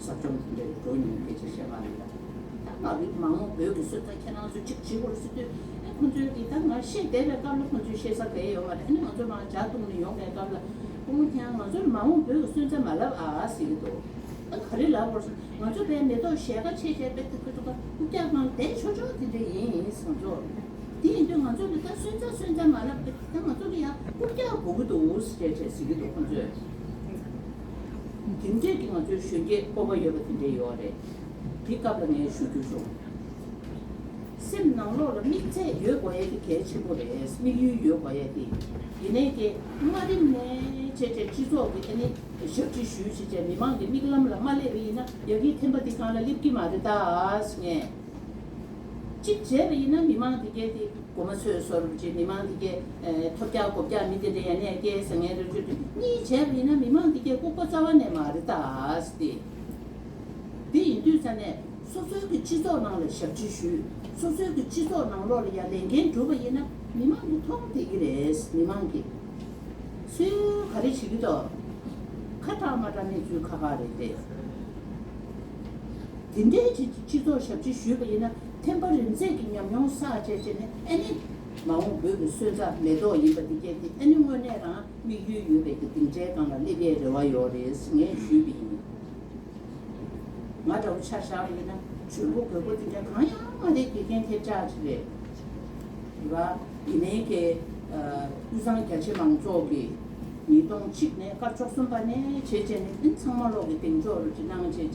ཟབ་སྦྱོང་དེ་འདྲ་འགྲོ་མྱོང་སྐད་ཆ་བཤད་མ་རེད་ད། ད་ང་རིགས་མ་འོངས་བོད་ཀྱི་སོན་རྩ་ཁྱེད་རང་ཚོས་གཅིག་བྱེད་དགོས་རེད་ཟེར་དུས། ཨེ་ཁོང་ཚོས་ཀྱིས་ད་ང་བཤད་བསྡད་པའི་སྐབས་ལ་ཁོང་ཚོས་བཤད་ས་གང་ཡོད་མ་རེད། ཨ་ནི་ང་ཚོ་མར་ཇ་བཏུང་ནས་ཡོང་བའི་སྐབས་ལ་སྐུ་ངོ་ཁྱེད་རང་ང་ཚོར་མ་འོངས་བོད་ཀྱི་སོན་རྩ་མ་ལབ་ཨ་ཟེར་གྱི་འདུག་ཨ་ག་རེ་ལབ་དགོས་རེད་ཟེར། ང་ཚོ་བས་མེ་ཏོག་ཞལ་ཁ་ཕྱེ་བྱས་པའི་ཏི་ཁུ་ཏུ་ཁ་རྐུབ་བཀྱག་སྒང་བསྡད་ཆོག་ཆོག་དེ་འདྲ་ཡིན་ཟེར་ང་ཚོ། དེ་ཡིན་དུས་ང་ཚོ་ལ་ད་སོན་རྩ་སོན་རྩ་མ་ལབ་ད་ང་ཚོ་ལ་ཡང་རྐུབ་བཀྱག་དགོས་ཀྱི་འདུག་ཟེར་བྱས་ཟེར་གྱི་འདུག་ཁོང་ཚོས། དེ་འདྲས་ཀྱི་ང་ཚོའི་གཞོན་སྐྱེས་སྤོབས་པ་ཡོད་པ་དེ་འདྲས་ཡོད་རེད། དེ་སྐབས་ལ་ངས་ཞུ་རྒྱུ་བྱུང་། སེམས་ནང་ལོགས་ལ་དམིགས་ཚད་ཡོད་དགོས་ཡས་དེ་གལ་ཆེན་པོ་རེད། དམིགས་ཡུལ་ཡོད་དགོས་ཡས་དེ། ཡིན་ནའི་ཀྱེ་དམའ་རིམ་ནས་བྱས་བྱས་སྤྱི་ཚོགས་ཀྱི་ཨ་ནི་ཞབས་ཕྱི་ཞུས་བྱས་བྱས་མི་མང་གི་མིག་ལམ་ལ་མ་སླེབས་པ་ཡིན་ན་ཡ་གིའི་ཐེམ་པ་འདི་སྒང་ལ་སླེབས་ཀྱི་མ་རེད་ད་ངས། གཅིག་བྱས་པ་ཡིན་ན་མི་མང་དེ་གས་དེ་ སྒོར་མོ་ཚོས་སོར་བྱས་མི་མང་འདི་གས་ཐོབ་རྒྱག་སྒོ་རྒྱག་མི་དེ་འདྲ་ཡ་ནས་སྐྱེལ་ཟེར་མཁན་རེ་བཅོས་ཏེ་གཉིས་བྱས་པ་ཡིན་ན་མི་མང་འདི་གས་ལྐུགས་པ་རྩ་བ་ནས་མ་རེད་ད་ཟེར་ཏེ། དེ་ཡིན་དུས་ཙ་ནས་སོ་སོའི་གི་སྤྱི་ཚོགས་ནང་ལ་ཞབས་ཕྱི་ཞུས། སོ་སོའི་གི་སྤྱི་ཚོགས་ནང་ལོགས་ལ་ཡ་ལས་འགན་སྒྲུབ་པ་ཡིན་ན་མི་མང་གི་མཐོང་བསྡད་ཀྱི་རེད། མི་མང་གི་སུས་ག་རེ་བྱེད་ཀྱི་འདུག་ཁ་གྲག་མ་གྲག་གནས་ཚུལ་ཁག་ཁག་རེད་དེ། དེ་འདྲའི་ཅིག་སྤྱི་ཚོགས་ཞབས་ཕྱི་ཞུས་པ་ཡིན་ན་ཐེམ་པ་རིམ་འཛེགས་ཀྱི་ཉམས་མྱོང་བསགས་བྱས་བྱས་ནས་ཨ་ནི་མ་འོངས་བོད་ཀྱི་སོན་རྩ་མེ་ཏོག་ཡིན་པ་འདི་སྐད་དེ་ཨ་ནི་དངོས་གནས་རང་དམིགས་ཡུལ་ཡོད་པའི་གི་སྡིངས་ཆའི་སྒང་ལ་སླེབས་ཡའི་རེ་བ་ཡོད་རེད་ངས་ཞུས་པ་ཡིན། ང་འདྲ་བོ་ཆ་བཞག་པ་ཡིན་ན་གྱོན་པོ་རྒོད་པོ་དེ་འདྲ་གང་ཡང་མ་རེད། དགེ་རྒན་ཐེབས་ཆག་ཅིག་རེད། རེད་བ། ཡིན་ནའི་གི་དབུས་གཙང་རྒྱ་ཆེ་མང་ཚོགས་ཀྱི་ཉིས་སྟོང་གཅིག་ནས་སྐབས་བཅུ་གསུམ་པ་ནས་བྱས་བྱས་ནས་ཨ་ནི་ཚང་མ་ལོག་གི་སྡིངས་ཆོག་རུ་ཅིག་གནང་བྱས་བྱས་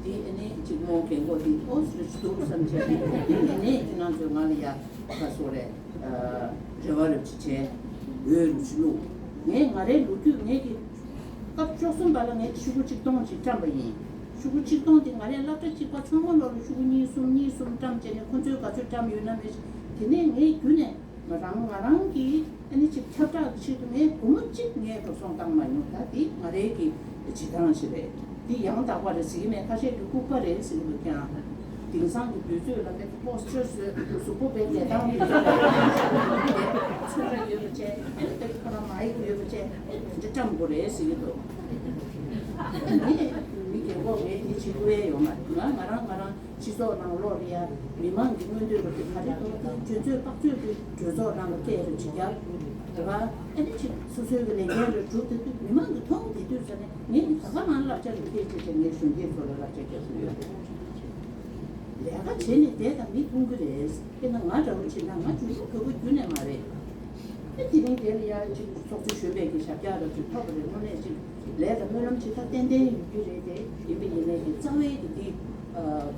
དེ་ཨ་ནི་གཅིག་མོ་རྒན་གོག་དེ་ཨོ་སི་རུ་ཅིག་འདུག་བསམ་བྱས་ནས་ཡིན་ནའི་ཁྱེད་རང་ཚོས་ང་ལ་ཡ་ཁ་སོ་རེད། རེ་བ་རུ་ཅིག་བྱས་འོས་རུ་ཅིག་བླུགས། ངས་ང་རའི་ལོ་རྒྱུས་ངས་ཀྱི་སྐབས་བཅུ་གསུམ་པ་ལ་ངས་ཤོག་གུ་ཆིག་སྟོང་ཅིག་བཀྲམ་པ་ཡིན། ཤོག་གུ་ཆིག་སྟོང་དེ་ང་རས་སློབ་གྲྭ་གཅིག་པ་ཚང་མ་ལོག་ལ་ཤོག་གུ་གཉིས་གསུམ་གཉིས་གསུམ་བཀྲམ་བྱས་ནས་ཁོ་ཚོས་ག་ཚོད་བཀྲམ་ཡོད་ན་མེད་ཤག་དེ་ནས་ངས་རྒྱུན་ནས་ང་རང་ང་རང་གི་ཨ་ནི་ཅིག་ཁྱབ་བསྒྲགས་ཀྱི་ཆེད་དུ་ངས་སྒོར་མོ་གཅིག་ངས་འགྲོ་སོང་བཏང་མ་མྱོང་། ད་དེ་ང་རའི་གི་བྱེད་སྟངས་ཤིག་རེད། འདི་ཡང་དག་པ་རེད་ཟེར་གྱི་མེད། ཁ་ཤས་ཀྱིས་ལྐུགས་པ་རེད་ཟེར་གྱི་འདུག་ཀྱང་། དེང་སང་གི་དུས་ཚོད་ལ་མེད་པོ་སི་ཊར་བཟོས་གཟུགས་པོ་བེད་ལས་སྟངས་མི་འདུག་ཚོན་ཁྲ་ཡོད་པ་བྱས་ཨེ་དེ་ཁོ་རང་མ་ཡིག་ཡོད་པ་བྱས་ཨེ་དེ་འདྲ་བཀྲམ་དགོས་རེད་ཟེར་གྱི་འདུག་ཨེ་ནི་མི་རྒན་གོག་ངས་འདི་བྱེད་དགོས་ཡོད་མ་རེད། ང་ང་རང་ང་རང་སྤྱི་ཚོགས་ནང་ལོག་རེད་ཡ། མི་མང་གི་མངོན་འདོད་རུ་དེ་ག་རེ་འདུག་དེ་སྤྱོད་ཚོད་དཔག་ཚོད་ཀྱི་གྲོས་ཚོགས་ནང་ལ་སྐད་རུ་ཇི་རྒྱག་རེད་བ། ཨེ་ནི་ཅིག་སོ་སོའི་གི་ལས་འགན་རུ་སྒྲུབ་དེ་དུས་མི་མང་གི་མཐོང་དེ་དུས་ཙ་ནས་ངས་ནི་ད་ག་རང་བསླབ་བྱ་རུ་ཁྱེར་བྱས་བྱས་ངས་གཞོན་སྐྱེས་ཚོ་ལ་བསླབ་བྱ་རྒྱག་གི་ཡོད་རེད། ལས་ཀ་བྱས་ནས་བསྡད་དང་མི་མཐོང་གི་རེད། དཔེར་ན་ང་འདྲ་བོ་བྱས་ན་ང་འཇུ་རུ་གོ་གི་རྒྱུ་ནས་མ་རེད། ཨེ་དེ་རིང་དེ་ལ་ཡ་ཅིག་ཚོགས་གཙོ་གཞོན་པའི་གི་ཞབས་བཀྱག་རབ་ཅིག་ཐོབ་པ་རེད། དངོས་གནས་ཅིག་ལས་དང་སྨོན་ལམ་ཅིག་ད་ཏན་ཏན་ཡོད་རྒྱུ་རེད་དེ། ཡིན་པ་ཡིན་ནའི་གི་རྩ་བའི་གི་དེ་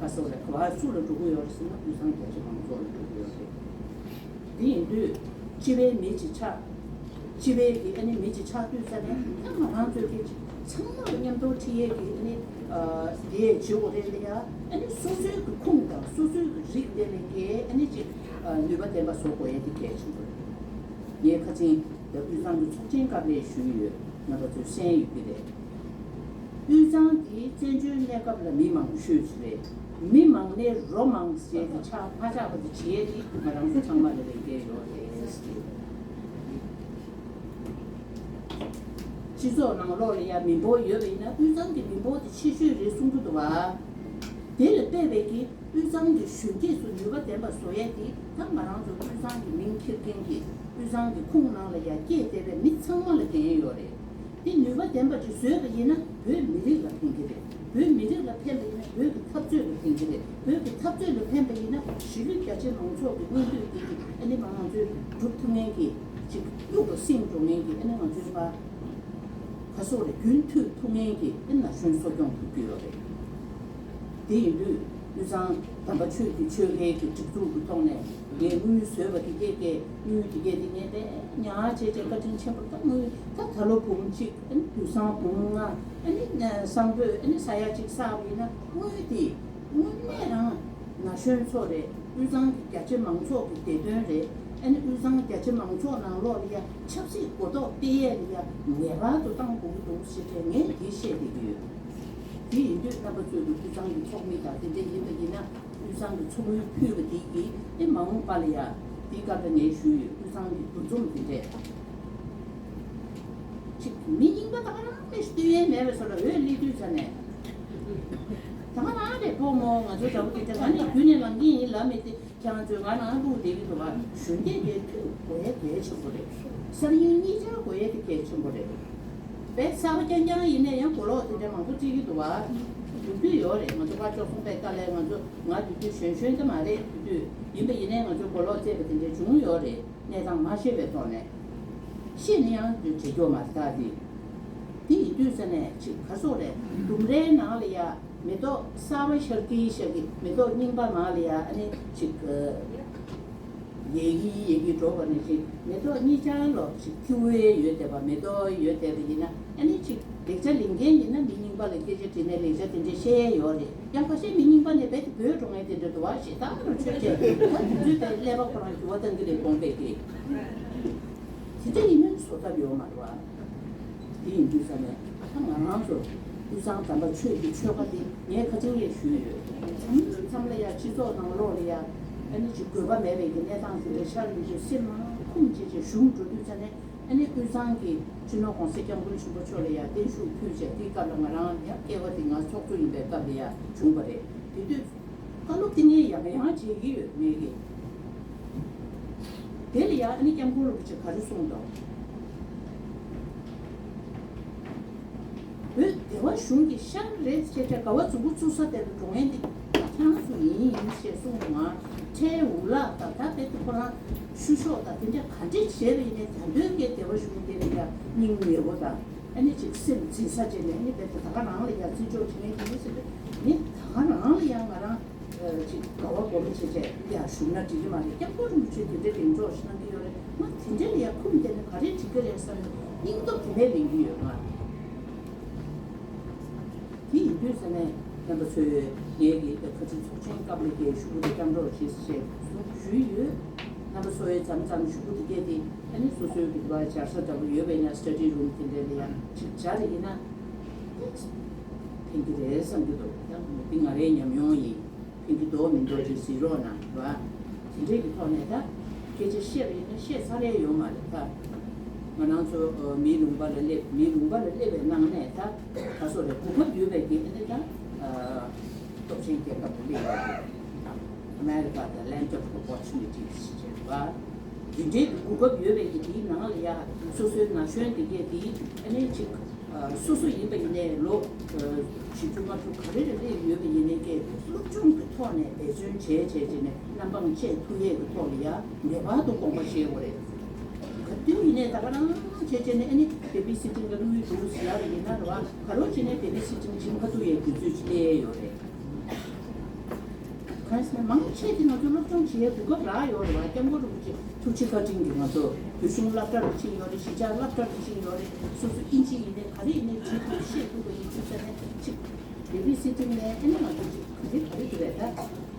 ག་སོགས་རེད། ག་བ་སུ་ལ་འགྲོ་གི་ཡོད་རེད་ཟེར་ན་དབུས་གཙང་རྒྱ་ཆེ་མང་ཚོགས་ལ་འགྲོ་གི་ཡོད་རེད། དེ་ཡིན་དུས་སྤྱི་པའི་མི་ཅིག་ཆགས། སྤྱི་པའི་གི་ཨ་ནི་མི་ཅིག་ཆགས་དུས་ཙ་ནས་ད་ང་རང་ཚོའི་གི་ཚང་མ་ལ་མཉམ་དུ་ཁྲིད་ཡས་ཀྱི་ཨ་ནི་དེ་བྱེད་དགོས་རེད་ལ་ཡ། ཨ་ནི་སོ་སོའི་གི་ཁུངས་དང་སོ་སོའི་གི་རིགས་དེ་ལས་ཀའི་ཨ་ནི་ཅིག་ནུས་པ་ལྡན་པ་བཟོ་དགོས་ཡས་དེ་གལ་ཆེན་པོ་རེད། ངས་ཁ་ཚིག་ད་དབུས་གཙང་གི་ཚོགས་ཆེན་སྐབས་ལ་ཞུས་ཡོད། རྣམ་པ་ཚོས་གསན་ཡོད་ཀྱི་རེད། དབུས་གཙང་དེ་བཙན་བྱོལ་གནས་སྐབས་ལ་མི་མང་ཤོས་ཅིག་རེད། མི་མང་ནས་རོ་མང་ཟེར་གྱི་ཆགས་མ་ཆགས་པ་དེ་བྱེད་ཡས་དེ་ང་རང་ཚོ་ཚང་མ་ལ་ལས་འགན་ཡོད་རེད། སྤྱི་ཚོགས་ནང་ལོགས་ལ་ཡ་མི་འབོར་ཡོད་པ་ཡིན་ན་དབུས་གཙང་གི་མི་འབོར་དེ་ཆེ་ཤོས་རེད་གསུང་གི་འདུག་བ། དེ་ལ་དཔག་པའི་གི་དབུས་གཙང་གི་གཞོན་སྐྱེས་ཚོ་ནུས་པ་ལྡན་པ་བཟོ་ཡས་དེ་ད་ང་རང་ཚོ་དབུས་གཙང་གི་མིང་འཁྱེར་མཁན་གྱི་དབུས་གཙང་གི་ཁུངས་ནང་ལ་ཡ་སྐྱེས་བསྡད་པའི་མི་ཚང་མ་ལ་འགན་ཡོད་རེད། དེ་ནུས་པ་ལྡན་པ་ཅིག་བཟོས་པ་ཡིན་ན་བོད་མི་རིགས་ལ་ཕན་གྱི་རེད། བོད་མི་རིགས་ལ་ཕན་པ་ཡིན་ན་བོད་ཀྱི་འཐབ་རྩོད་ལ་ཕན་གྱི་རེད། བོད་ཀྱི་འཐབ་རྩོད་ལ་ཕན་པ་ཡིན་ན་གཞིས་ལུས་རྒྱ་ཆེ་མང་ཚོགས་ཀྱི་མངོན་འདོད་དེ་གི་ཨ་ནི་མ་ང་ཚོས་སྒྲུབ་ཐུབ་མཁན་གྱི་ཅིག་གཡུག་ཏུ་སེང་འགྲོ་མཁན་གྱི་ཨ་ནི་ང་ཚོའི་པ། ཁ་སོགས་ལ་རྒྱུན་མཐུད་ཐུབ་མཁན་གྱི་ཨེ་ན་གཞོན་གསོ་སྐྱོང་ཐུབ་ཀྱི་ཡོད་རེད། དེ་ཡིན་དུས་དབུས་གཙང་དམ་པ་ཆོས་ཀྱི་ཆོལ་ཁའི་གི་སྒྲིག་འཛུགས་ཀྱི་ཐོག་ནས་ངས་དངུལ་བཟོས་པ་དེ་གས་ཀྱི་དངུལ་དེ་གས་དེ་ངས་དཔེ་ཉག་བྱས་བྱས་བཀའ་དྲིན་ཆེན་པོ། ད་དངུལ་ད་ད་ལོ་འབུམ་གཅིག་ཨ་ནི་དུས་སང་འབུམ་ལྔ་ཨ་ནི་སང་ཕོད་ཨ་ནི་ས་ཡ་གཅིག་བསགས་པ་ཡིན་ན་དངུལ་དེ་དངོས་གནས་རང་ན་གཞོན་ཚོ་རེད། དབུས་གཙང་གི་རྒྱ་ཆེ་མང་ཚོགས་ཀྱི་བདེ་དོན་རེད། ཨ་ནི་དབུས་གཙང་རྒྱ་ཆེ་མང་ཚོགས་ནང་ལོགས་ལ་ཡ་ཆབ་སྲིད་གོ་རྟོགས་སྤེལ་ཡས་ལ་ཡ་ངེས་པར་དུ་བཏང་དགོས་ཀྱི་འདུག་ཞེས་བྱས་ངས་འདི་བཤད་བསྡད་ཀྱི་ཡོད། དེ་ཡིན་དུས་རྣམ་པ་ཚོས་ཀྱི་དབུས་གཙང་གི་ཚོགས་མི་དང་དེ་འདྲ་ཡིན་པ་ཡིན་ན་དབུས་གཙང་གི་ཚོགས་དངུལ་ཕུལ་བ་དེ་གིས་ཨེ་མ་འོངས་པ་ལ་ཡ་འདི་སྐབས་ལ་ངས་ཞུས་ཡོད། དབུས་གཙང་གི་འདུ་འཛོམས་དེ་འདྲས་ཅིག་མི་རྙིང་པ་ད་ག་རང་ལས་ཤི་སྟོན་ཡས་མེད་པའི་བཟོ་འདྲ་འོས་སླེབས་དུས་ཙ་ནས་ད་ག་རང་ལས་ཕོ་མོ་ང་ཚོ་འདྲ་བོ་དེ་འདྲ་ང་ནི་རྒྱུན་ནས་ལངས་ཀྱི་ཡིན་ལབ་མེད་དེ། ཁྱེད་རང་ཚོས་ང་ནང་ལྷུག་བསྡད་ཀྱི་འདུག་བ། གཞོན་སྐྱེས་དེ་ཐུག་དགོས་ཡས་གལ་ཆེན་པོ་རེད། གསར་རྙིང་གཉིས་ཆར་དགོས་ཡས་དེ་གལ་ཆེན་པོ་རེད། དཔེ་གསར་པ་རྐྱང་རྐྱང་ཡིན་ནའི་ཡང་གོ་ལོག་དེ་འདྲ་མང་པོ་བརྩི་གི་འདུག་བ། ཡོང་དུས་ཡོད་རེད། ང་ཚོ་ཕར་ཕྱོགས་གསུམ་པའི་ཏཱ་ལའི་ང་ཚོ་ང་དུས་དུས་གཞོན་གཞོན་དེ་མ་རེད། དུས་དུས་ཡིན་པ་ཡིན་ནའི་ང་ཚོ་གོ་ལོག་བརྩེགས་པ་དེ་འདྲ་བྱུང་ཡོད་རེད། གནས་སྟངས་མ་ཤེས་པའི་ཐོག་ནས། ཤེས་ནས་ཡང་དུས་བྱེད་རྒྱུ་མ་རེད་ད་དེ། དེ་ཡིན་དུས་ས་ནས་ཅིག་ག་སོག་རེད། ལྡུམ་རའི་ནང་ལ་ཡ། མེ་ཏོག་གསར་པ་ཤར་གི་ཤར་གི་མེ་ཏོག་རྙིང་པ་ནང་ལ་ཡ་ཨ་ནི་ཅིག་ཨ། ཡལ་གི་ཡལ་གི་འགྲོ་བ་ནང་བཞིན་མེ་ཏོག་གཉིས་ཆར་ལོ་ཞིག་ཐིའུ་ཝེ་ཡོད་བསྡད་པ། མེ་ཏོག་ཡོད་བསྡད་པ་ཡིན་ན་ཨ་ནི་ཅིག་ལེགས་ཆ་ལེན་མཁན་ཡིན་ན་མི་རྙིང་པ་ལ་སྐད་ཆ་དྲིས་ནས་ལེགས་ཆ་དེ་འདྲ་བཤད་ཡོད་རེད། ཡང་ཁ་ཤས་མི་རྙིང་པ་ནས་རྦད་དེ་བྲོས་འགྲོ་མཁན་དེ་འདྲ་འདུག་བ། ཞེ་དྲག་རུ་ཆོས་བྱས་ད་དུས་ཚོད་དེ་ཀླད་པ་ཁོ་རང་འགྱུར་བ་གཏང་གི་རེད་དགོངས་པས་ཀྱི། དེ་འདྲ་ཡིན་ན་བཟོ་ཐབས་ཡོད་མ་རེད་བ། དེ་ཡིན་དུས་ཙ་ནས་ད་ང་རང་ཚོ་དབུས་གཙང་དམ་པ་ཆོས་ཀྱི་ཆོལ་ཁ་དེ་ངས་ཁ་ཚིག་ཡས་ཞུས་ཡོད། མཚམས་མཚམས་ལ་ཡ་སྤྱི་ཚོགས་ནང་ལོགས་ལ་ཡ་ཨ་ནི་ཅིག་དགོས་པ་མེད་པའི་གི་གནས་སྟངས་དེ་འདྲ་ཤར་ཡོང་དུས་སེམས་མ་འཁུམ་བྱས་བྱས་བཞུགས་འགྲོ་དུས་ཙ་ནས་ཨ་ནི་དབུས་གཙང་གི་སྤྱི་ནོར་༸གོང་ས་༸སྐྱབས་མགོན་ཆེན་པོ་མཆོག་ལ་ཡ་བརྟན་བཞུགས་ཕུལ་བྱས་དེའི་སྐབས་ལ་ང་རང་ཡ་སྐལ་བ་དེ་ང་ཚོགས་གཙོ་ཡིན་པའི་སྐབས་ལ་ཡ་བྱུང་བ་རེད། དེ་དུས་བཀའ་སློབ་དེ་ངས་ཡང་ཡང་བྱེད་ཀྱི་ཡོད་ངེད་ཀྱིས། དེ་ལ་ཡང་ཨ་ནི་༸སྐྱབས་མགོན་རིན་པོ་ཆེ་ག་རེ་གསུངས་འདུག་བོད་སྡེ་བ་གཞུང་གི་ཤར་རེད་ཅེས་བྱ་དགའ་བ་མཛུབ་གུ་བཙུགས་ས་དེར་འགྲོ་མཁན་འདི་ཁྱེད་རང་ཚོ་ཡིན་ཡིན་ཞེས་གསུངས་འདུག་ང་ཁྲལ་འུ་ལག་དང་ད་དཔེ་དེ་ཁོ་རང་བཤུ་གཞོག་དང་དེ་འདྲ་ག་འདྲས་བྱས་པ་ཡིན་ནའི་ད་དོན་གྱི་སྡེ་བ་གཞུང་དེ་ལ་ཡང་སྙིང་ཉེ་བོ་དང་ཨ་ནི་ཅིག་སེམས་འཛིན་ས་བྱས་ནས་ཨ་ནི་དཔེ་དེ་ད་ག་རང་ལ་ཡང་བརྩི་འཇོག་བྱེད་མཁན་དེ་ཡིན་ཟེར་ནས་ད་ག་རང་ལ་ཡང་ང་རང་། ཅིག་དགའ་བ་སྒོམ་བྱས་བྱས་ཡ་བཞུགས་ན་འགྲིག་གི་མ་རེད། སྐྱབས་མགོན་རིན་པོ་ཆེ་དེ་འདྲའི་གདེང་འཇོག་ཞིག་གནང་གི་ཡོད་རེད། ང་དེ་འདྲའི་ལ་ཡ་ཁུམ་བསྡད་ན་ག་རེ་འགྲིག་གི་རེད་བསམ་ནས་སྙིང་སྟོབས་དེ་འདྲའི་ལེན་གི་ཡོད་ང་། དེ་ཡིན་དུས་ཟེར་ནས་རྣམ་པ་ཚོས་ངའི་གི་ཁ་ཆེ་ཚོགས་ཆེན་སྐབས་ལ་གི་ཤུགས་པོ་དེ་བསྐྱངས་རོགས་བྱེད་ཞེས་གསུངས་ཞུས་ཡོད། རྣམ་པ་ཚོས་མཚམས་མཚམས་ཤུགས་པོ་དེ་སྐྱེས་ཏེ་ཨ་ནི་སོ་སོའི་གི་བ་སྦྱར་ས་འདྲ་པོ་ཡོད་པས་ན་སི་ཊ་ཌི་རུམ་དེ་འདྲའི་ལ་ཡ་ཅིག་སྦྱར་ཡིན་ན་ཕན་གི་རེད་བསམ་གི་འདུག་ཡང་དེ་ང་རའི་ཉམས་མྱོང་ཡིན། ཕན་གྱི་འདུག་མི་འདུག་ཅེས་གཟིགས་རོགས་གནང་ར། དེ་འདྲས་ཀྱི་ཐོག་ནས་ད་སྐད་ཆ་བཤད་པ་ཡིན་ན་བཤད་ཚར་ཡས་ཡོད་མ་རེད་ད། ང་རང་ཚོ་མིའི་ལུང་པ་ལ་སླེབས། མིའི་ལུང་པ་ལ་སླེབས་པའི་ནང་ནས་ད་ག་སོ་རེད། གོ་སྐབས་ཡོད་པའི་གི་ཨ་ནི་ད་སྟོབས་ཆེན་རྒྱལ་ཁབ་ལ་སླེབས་ཡོད་རེད། ཨ་མེ་རི་ཀ་ད་land of opportunity ཞེས་བྱས་པ། དེ་འདྲའི་གི་གོ་སྐབས་ཡོད་པའི་གི་དེའི་ནང་ལ་ཡ་སོ་སོའི་ན་གཞོན་དེ་གས་དེ་ཨ་ནི་ཅིག་སོ་སོ་ཡིན་པ་ཡིན་ནའི་ལོ་བཞི་བཅུ་ལྔ་བཅུ་ག་རེ་རེ་སླེབས་ཡོད་པ་ཡིན་ནའི་ཀྱེ་སློབ་སྦྱོང་གི་ཐོག་ནས་འབད་བརྩོན་བྱས་བྱས་བྱས་ནས་མནའ་འབངས་བཅས་ཐུབ་ཡས་ཀྱི་ཐོག་ལ་ཡ་ངེས་པར་དུ་དགོངས་པ་བཞེས་དགོས་རེད། ག་དུས་ཡིན་ནའི་ད་ག་རང་བྱས་བྱས་ནས་ཨ་ནི་བེ་བི་སི་ཊིང་ལ་དམིགས་ཡུལ་འདུག་ཟེར་ཡ་ཡིན་ན་རེད་བ། ག་རེ་བྱས་ནས་བེ་བི་སི་ཊིང་བྱེད་མ་ཐུབ་ཡས་དུས་ཚོད་ཅིག་སླེབས་ཡོད་རེད། གང་ཟེར་ན་མང་ཆེ་དེ་ང་ཚོ་སློབ་སྦྱོང་བྱེད་ཡས་གོ་སྐབས་རག་ཡོད་རེད་བ། སྐྱབས་མགོན་རིན་པོ་ཆེ་ཐུགས་རྗེ་བཀའ་དྲིན་གྱིས་ང་ཚོ་བོད་གཞུང་སློབ་གྲྭ་རུ་ཕྱིན་ཡོད་རེད། གཞིས་ཆགས་སློབ་གྲྭ་རུ་ཕྱིན་ཡོད་རེད། སོ་སོ་ཨིན་ཇི་ཡིན་ནའི་ག་རེ་ཡིན་ནའི་བྲིས་ཐུབ་ཤེས་ཐུབ་པ་ཡིན་དུས་ཙ་ནས་ཅིག་བེ་བི་སི་ཊིང་ནས་ཨ་ནི་ང་ཚོ་ཅིག་ག་རེ་ག་རེ་འདུག་བས་ད་